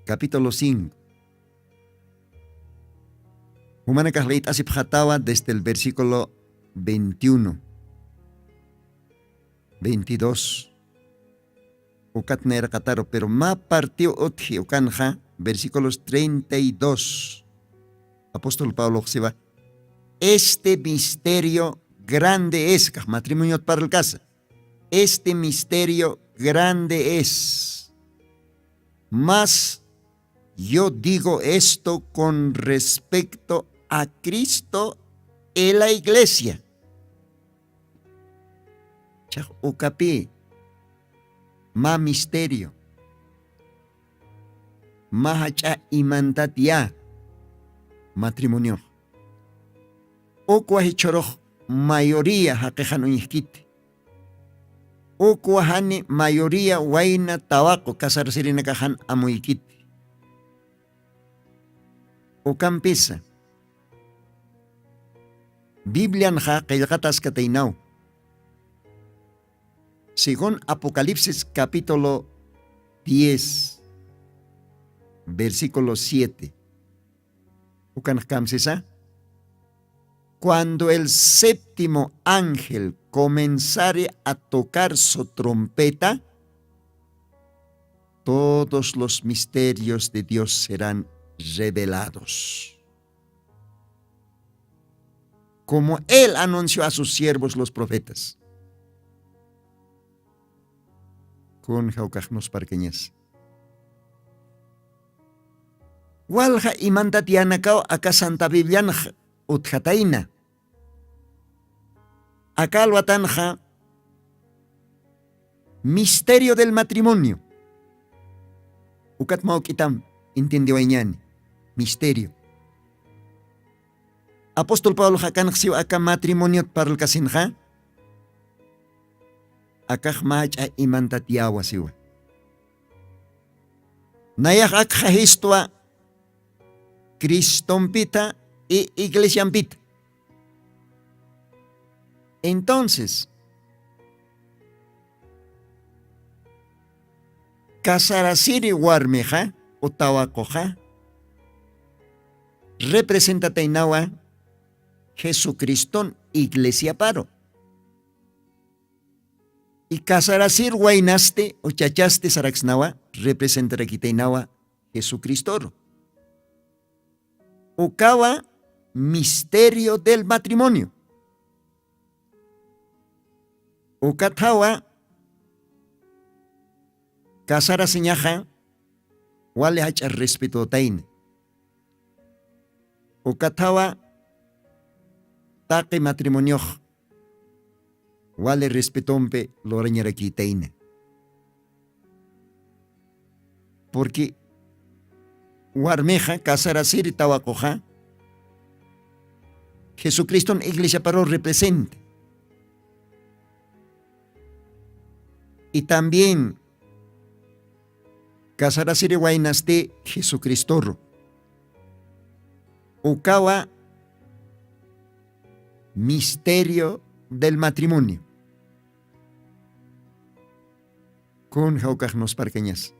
Capítulo cinco. Jumanakax liyt'asipxatawa desde el versículo veintiuno, veintidós. Ukat nayraqataru pero mä partiw utji ukanxa versículos treinta y dos. Apóstol pablox siwa, este misterio grande es kax matrimoniot parlkasa. Este misterio grande es. Mas yo digo esto con respecto a cristo y la iglesia. Chax ukapi mä misterio, mä jach'a imantat ya matrimoniox. Ukwa jichhurux mayoría jaqixan uñjkiti. Ukwa jani mayoría wayna tawaqu casarasirinakaxan amuykiti. Ukampisa biblianxa qillqataskataynaw. Según apocalipsis capítulo diez, versículo siete. Ukanxkamsisa, cuando el séptimo ángel comenzare a tocar su trompeta, todos los misterios de Dios serán revelados, como él anunció a sus siervos los profetas. Kun jawkaxnus parkañas. Walja imantat yanakaw aka santa biblianx utjatayna. Aka alwatanxa misterio del matrimonio. Ukat mawk'itam entiendiwayñani. Misterio. Apóstol pabloxa kanxsiw aka matrimoniot parlkasinxa, akax mach'a imantat yawa siwa. Nayax akxajistwa cristompita y iglesiampita. Entonces, casarasiri warmixa utawaquxa representataynawa jesucriston iglesiaparu. Y casarasir waynasti uchachasti saraksnawa representarakitaynawa jesucristoru. Ukawa misterio del matrimonio. Ukathawa casarasiñaxa wali jach'a respetotayna. Ukathawa taqi matrimoniox wali respetompi lurañarakitayna. Porque warmixa casarasiri tawaquxa jesucriston iglesiaparu representa. Y también casarasiri waynasti jesucristoru. Ukawa misterio del matrimonio. Kun jawkaxnus parkañas.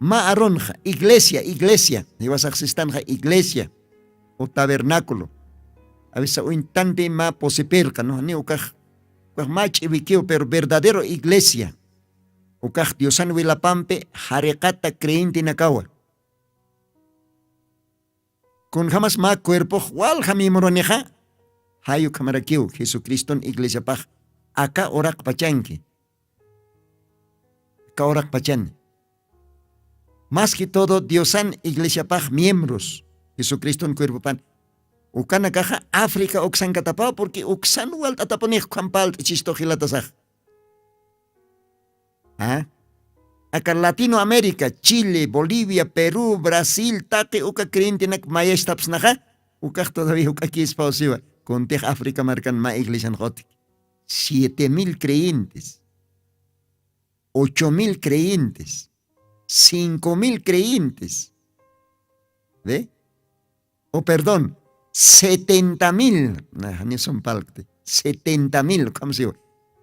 Ma arunxa iglesia iglesia niwasaxsistanxa iglesia o tabernáculo. Avisa uñtanti ma posipirqa no ni ukax ukax ma ch'iwikiw pero verdadero iglesia ukax diosan wilapampi jariqata creyentenakawa. Kunjamas mä cuerpox walja miembronixa jay ukhamarakiw jesucriston iglesiapax aka uraqpachanki. Aka uraqpachan mas que todo diosan iglesiapax miembros jesucriston cuerpopan ukanakaxa africa uksankatapaw porque uksan walt'atapunix ukham palt'ichistu jilatasax. Aka latinoamérica chile bolivia perú brasil taqi uka creyentenak mayastapsnaxa ukax todavía uk'akispaw siwa. Kuntix africa markan mä iglesian qotki siete mil creyentes, ocho mil creyentes, cinco mil creyentes. Ve o perdón, setenta mil. Nisun palkti setenta mil ukham siwa.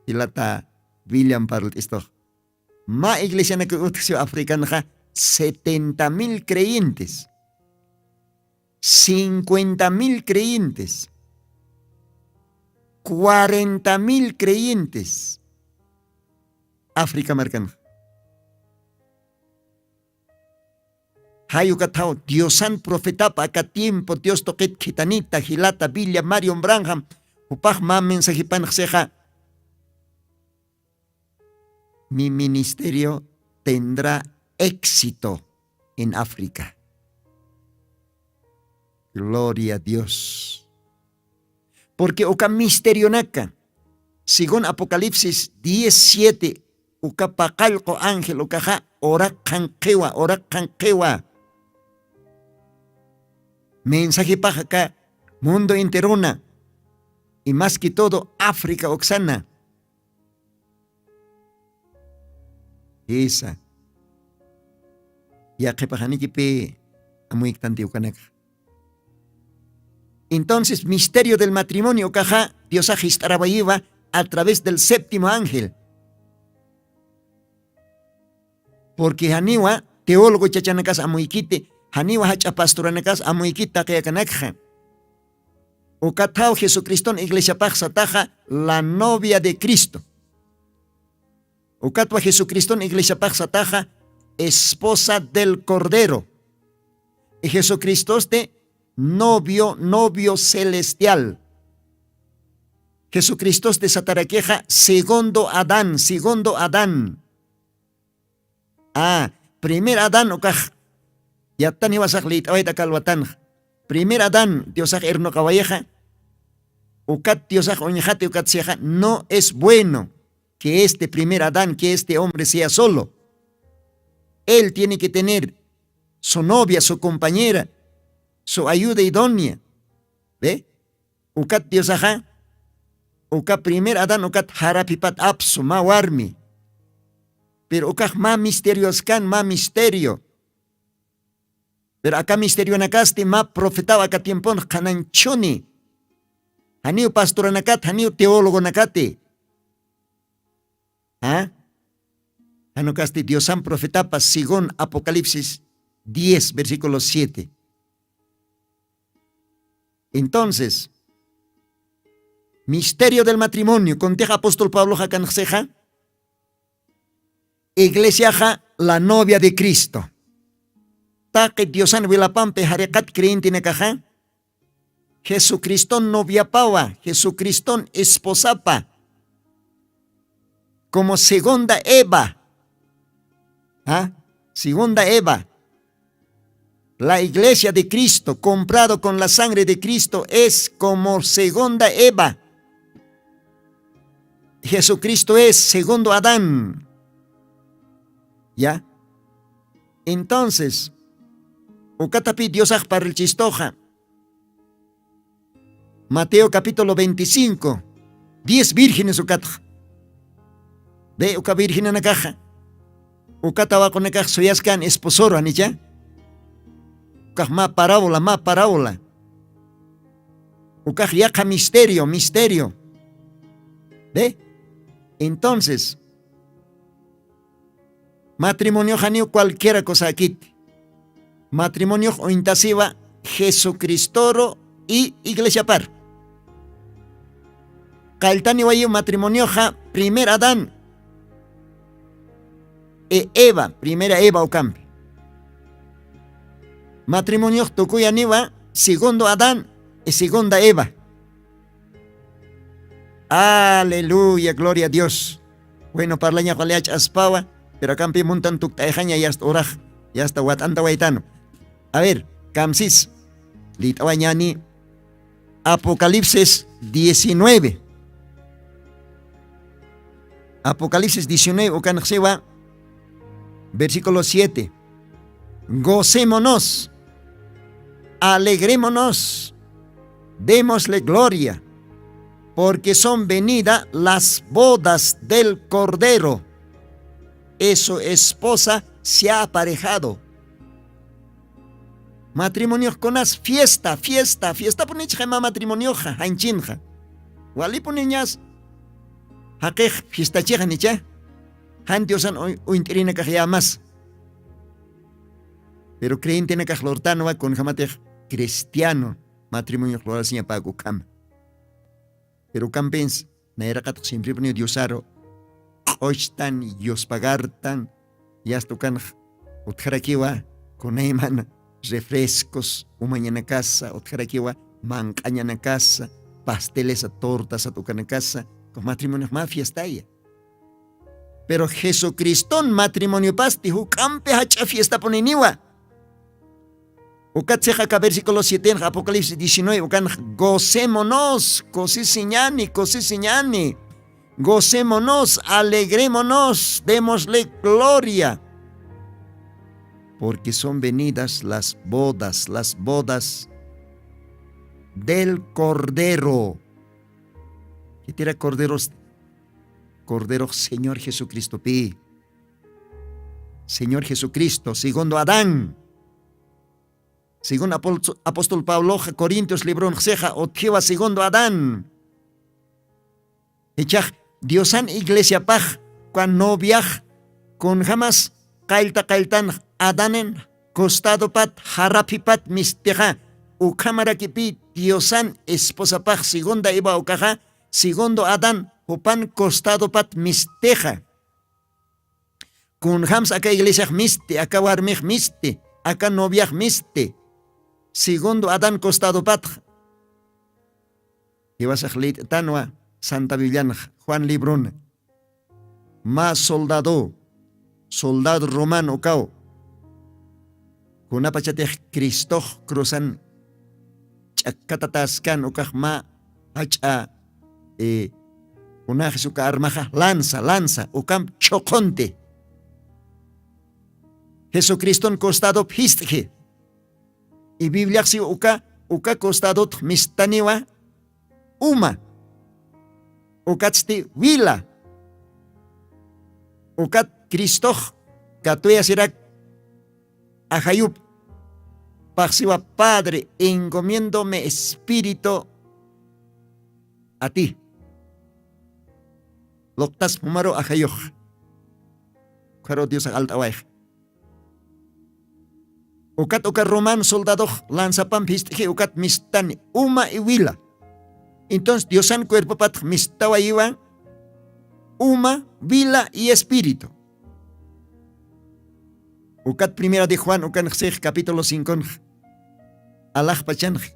Ilata william parlt'istux mä iglesianakuy utjsiw africanxa setenta mil creyentes, cincuenta mil creyentes, cuarenta mil creyentes africa markanxa. Jayukathaw diosan profetapa aka tiempo dios tuqit khitanita jilata billa mario branham jupax mä mensajipanxsixa. Mi ministerio tendrá éxito en africa. Gloria a dios. Porque uka misterionaka según apocalipsis diez siete uka paqallqu ángel ukaxa uraq qhanqiwa uraq qhanqiwa. Mensajipax aka mundo enterona y mas que todo africa uksana. Isa. Yaqhipaxanikipi amuyktanti ukanakxa. Entonces misterio del matrimonio ukaxa diosax jist'arawayiwa a través del séptimo ángel. Porque janiwa teólogo chachanakas amuykiti, janiwa jach'a pastoranakas amuykiti taqiyakanakxa. Ukathaw jesucriston iglesiapax sataxa la novia de cristo. Ukatwa jesucriston iglesiapax sataxa esposa del cordero. Y jesucristosti novio novio celestial. Jesucristosti satarakixa segundo adán segundo adán. Ah, primer adán ukax yattaniwasax lït'awayta kalwatanxa. Primer adán diosax irnuqawayixa. Ukat diosax uñxati ukat sixa no es bueno que este primer adán que este hombre sea solo. Él tiene que tener su novia su compañera, su ayuda idónea. Ve? Ukat diosaxa uka primer adán ukat jaraphipat apsu mä warmi. Pero ukax mä misterioskan mä misterio. Pero aka misterionakasti mä profetaw aka tiemponx qhananchuni. Janiw pastoranakat janiw teologonakati. Janukasti diosan profetapa según apocalipsis diez versículo siete. Entonces misterio del matrimonio kuntix apóstol pabloxa kanxsixa iglesiaxa la novia de cristo. Taqi diosan wilapampi jariqat creyentenakaxa jesucriston noviapawa jesucriston esposapa. Como segunda eva. Segunda eva. La iglesia de cristo comprado con la sangre de cristo es como segunda eva. Jesucristo es segundo adán. Ya. Entonces ukatapi diosax parlchistoxa. Mateo capítulo veinticinco. Diez vírgenes ukatxa. Be uka virgenanakaxa ukata waqunakax suyaskan esposoru janicha. Ukax mä parábola mä parábola. Ukax yaqha misterio misterio. Be. Entonces matrimonioxaniw cualquiera cosakiti. Matrimoniox uñtasiwa jesucristoru y iglesiapar. Qalltaniwayiw matrimonioxa primer adán y eva primera eva ukampi. Matrimoniox tukuyaniwa segundo adán y segunda eva. Aleluya gloria a dios. Bueno parlañaxwali ach'aspawa. Pero akampi muntan tukt'ayxaña yasta urax yasta wat'antawaytanu. A ver, kamsis lit'awañani. Apocalipsis diecinueve. Apocalipsis diecinueve ukanxsiwa versículo siete. Gocémonos, alegrémonos, démosle gloria, porque son venidas las bodas del cordero, y su esposa se ha aparejado. Matrimonioxkunas fiesta fiesta fiestapunichxema matrimonioxa janchinxa. Walipuniñas jaqix fiestachixanicha. Jan diosan uñt'irinakax yämas. Pero creyentenakax lurtanwa kunjamatix cristiano matrimoniox lurasiñapäkukhama. Pero ukampins nayraqatx simpripuniw diosaru q'uchtan yuspagartan. Yasta ukanx utjarakiwa kunaymana refrescos umañanakasa utjarakiwa manq'añanakasa pastelesa tortasat ukanakasa. Kux matrimoniox mä fiestaya. Pero jesucriston matrimoniopasti juk'ampi jach'a fiestapuniniwa. Ukat sixaka versículo siete apocalipsis diecinueve ukanx gocémonos kusisiñani kusisiñani. Gocémonos alegrémonos démosle gloria. Porque son venidas las bodas las bodas del cordero. Kitira corderos? Corderox señor jesucristopi. Señor Jesucristo, segundo Adán. Según apóstol pabloxa corintios libronxsixa utjiwa segundo Adán. Ichax diosan iglesiapax, uka noviax kunjamas qallta qalltanx adanen costadopat jaraphipat mistixa, ukhamarakipi diosan esposapax segunda eva ukaxa segundo adán jupan costadopat mistixa. Kunjams aka iglesiax misti aka warmix misti aka noviax misti segundo adán costadopatxa. Jiwasax lït'tanwa santa biblianxa juan libruna. Mä soldado soldado romano ukaw kunapachatix cristox cruzan ch'akkatatäskan ukax mä jach'a unaxis uka armaxa lanza lanza ukamp chhuqhunti. Jesucriston costadop jist'ji. Y bibliaxsiw uka uka costadotx mistaniwa uma. Ukatsti wila. Ukat cristox katuyasirak ajayup paxsiwa padre encomiendo me espíritu a ti. Luqtas jumaru ajayux. Ukharu diosax alt'awayxa. Ukat uka roman soldadox lanzapampi jist'ji ukat mistani uma y wila. Entonces diosan cuerpopatx mistawayiwa uma wila y espíritu. Ukat primera de juan ukanxsix capítulo cinconx alaxpachanx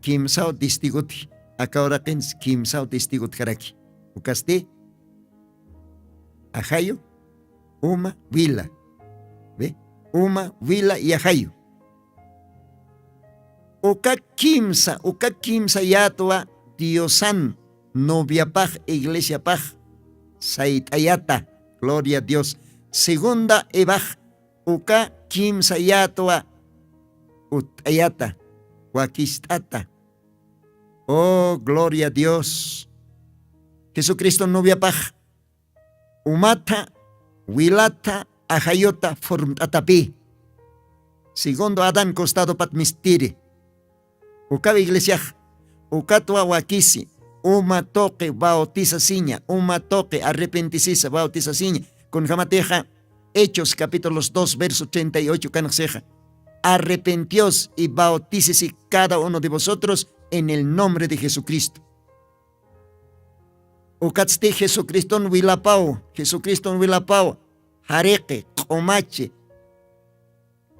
kimsaw testigutji. Aka uraqinsi kimsaw testigutjaraki. Ukasti ajayu uma wila. Uma wila yajayu. Uka kimsa uka kimsa yätwa diosan noviapax iglesiapax sayt'ayata. Gloria a dios. Segunda evax uka kimsa yätwa utt'ayata wakist'ata. Oh gloria a dios. Jesucristo noviapax umatha wilata ajayuta formt'atapi. Segundo adán costadopat mistiri. Ukaw iglesiax ukatwa wakisi uma tuqi bautisasiña uma tuqi arrepentisisa bautisasiña. Kunjamatixa hechos capítulos dos verso treinta y ocho kanxsixa arrepentios y bautisisi cada uno de vosotros en el nombre de jesucristo. Ukatsti jesucriston wilapaw jesucriston wilapaw jariqi q'umachi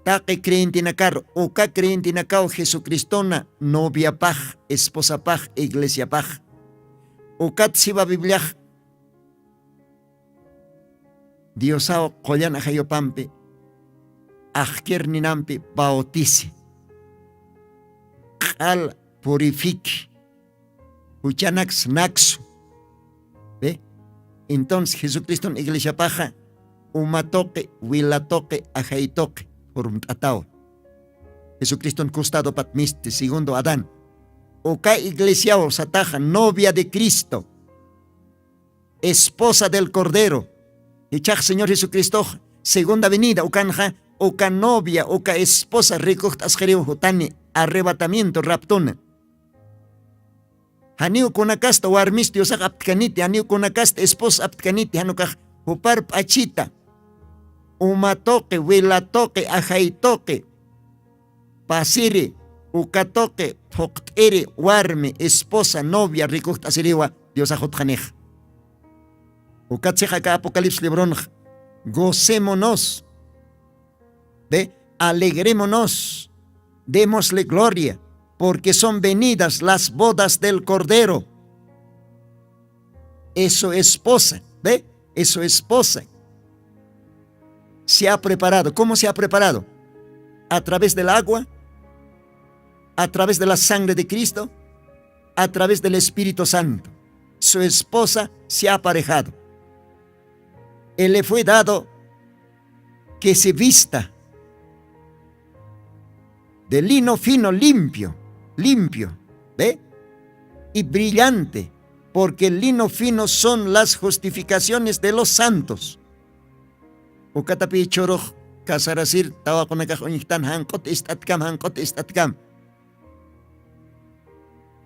taqi creyentenakar uka creyentenakaw jesucristona noviapax esposapax iglesiapax. Ukat siwa bibliax diosaw qullan ajayupampi axkir ninampi bautisi q'al purifiki juchanaks naksu. Entonces jesucriston iglesiapaxa uma tuqi wila tuqi ajay tuqi purmt'atawa. Jesucriston costadopat misti segundo adán uka iglesiaw sataxa novia de cristo esposa del cordero. Ichax señor jesucristox segunda venida ukanxa uka novia uka esposa rikuxt'asqiriw jutani arrebatamiento raptuna. Janiw kunakasta warmis diosax aptkaniti janiw kunakasta esposas aptkaniti janukax jupar p'achita uma tuqi wila tuqi ajay tuqi pasiri uka tuqi phuqt'iri warmi esposa novia rikujt'asiriwa diosax jutxanixa. Ukatsix aka apocalipsis libronxa gocémonos ve alegrémonos démosle gloria porque son venidas las bodas del cordero. Es su esposa ve es su esposa. Se ha preparado cómo se ha preparado a través del agua a través de la sangre de cristo a través del espíritu santo. Su esposa se ha aparejado. Él le fue dado que se vista de lino fino limpio limpio ve y brillante porque el lino fino son las justificaciones de los santos. Ukatapi churux casarasir tawaqunakax uñjtan janq'ut ist'atkam, janq'ut ist'atkam.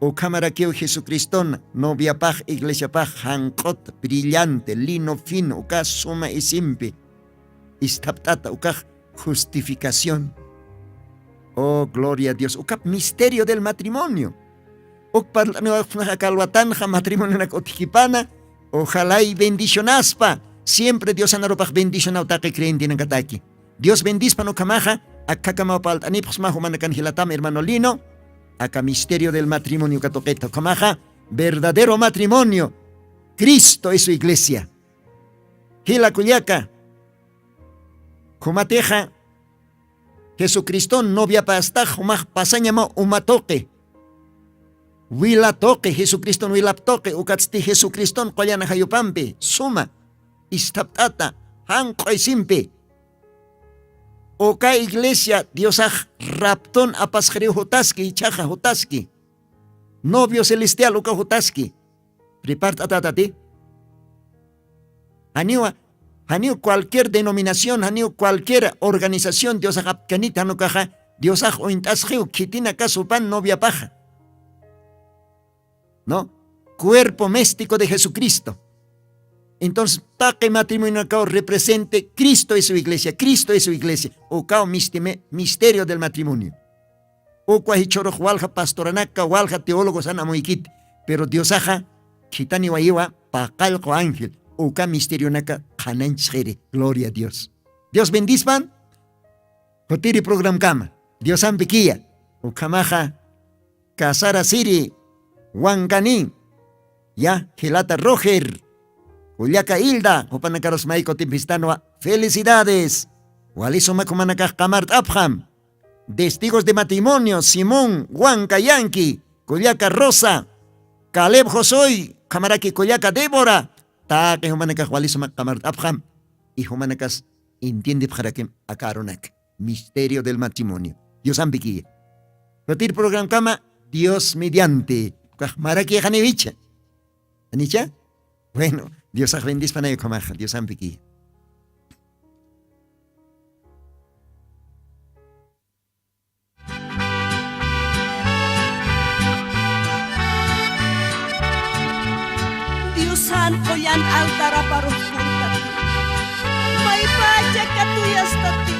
Ukhamarakiw Jesucriston noviapax, iglesiapax janq'ut brillante, lino fino, uka suma isimpi isthapt'ata, ukax justificación. Oh, gloria a Dios. Ukap misterio del matrimonio. Uk parlt'aniwapxnaxa kalwatanxa matrimonionak utjkipana. Ojalá y bendicionaspa. Siempre Diosanarupax bendicionaw taqi creyentenakataki. Dios bendispan ukhamaxa. Akhakamaw parlt'anipxsma jumanakan jilatam hermano Lino. Aka misterio del matrimonio katuqita ukhamaxa. Verdadero matrimonio. Cristo es su iglesia. Jila kullaka, jumatixa Jesucriston noviapastax jumax pasañama uma tuqi, wila tuqi, Jesucriston wilap tuqi, ukatsti Jesucriston qullan ajayupampi suma isthapt'ata, janq'u isimpi. Uka iglesia Diosax raptun apasxiriw jutaski, ichhaxa jutaski. Novio celestial uka jutaski. Prepart'atatati. Janiwa, janiw cualquier denominación, janiw cualquier organización Diosax aptkanit, jan ukaxa Diosax uñt'asxiw khitinaka supan noviapaxa. ¿No? Cuerpo místico de Jesucristo. Entonces taqi matrimonionakaw represente Cristo es su iglesia, Cristo es su iglesia. Ukaw mistime-, misterio del matrimonio. Ukwa jichhurux walja pastoranaka, walja teólogosan amuykiti. Pero Diosaxa khitaniwayiwa paqallqu ángel uka misterionaka qhanañchsxiri. Gloria a Dios. Dios bendispan. Jutiri programkama. Diosampi kiya. Ukhamaxa casara siri wankani. Ya, jilata Roger, kullaka Hilda, jupanakarus mayku timpistanwa. Felicidades. Wali sumak jumanakax qamart'apxam. Testigos de matrimonio Simón, Juan Cayanqui, kullaka Rosa, Caleb Josoy, ukhamaraki kullaka Débora. Taqi jumanakax wali sumak qamart'apxam. Y jumanakas entiendepxarakim aka arunak misterio del matrimonio. Diosampikiya. Jutir programkama Dios mediante. Ukax maraki janiwicha. ¿Anicha? Bueno, Diosax bendispanay ukhamaxa, Diosampikiya. Diosan qullan altaraparux purtati. Maypacha katuyastati.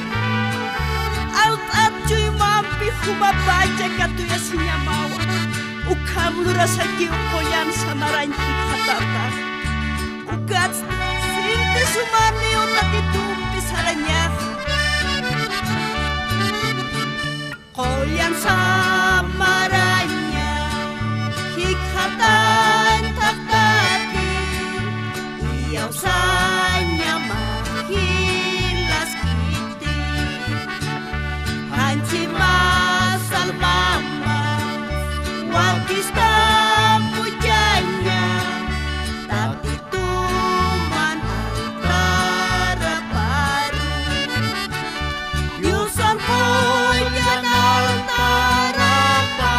Alt'at chuymampi jumapacha katuyasiñamawa. Ukham lurasakiw qullan samarañ jikxatata. Ukatsti sinti sumaniw takitumpi sarañaxa. Qullan samaraña jikxatañ taqtati, iyawsañama jilaskiti. Janchi mas almamas wakistam puchaña, Tatituman altaraparu. Diosan qullan altarapa.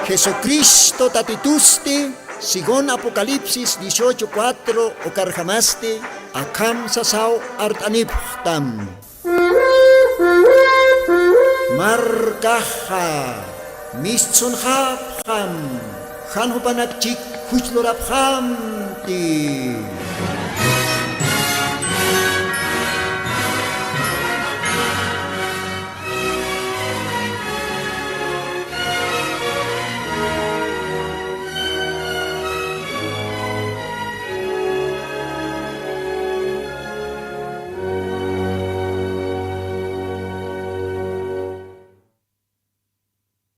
Jesucristo Tatitusti, según Apocalipsis dieciocho cuatro, ukarjamasti akham sasaw art'anipxtam. Markaxa mistsunxapxam, jan jupanakchik juch lurapxamti.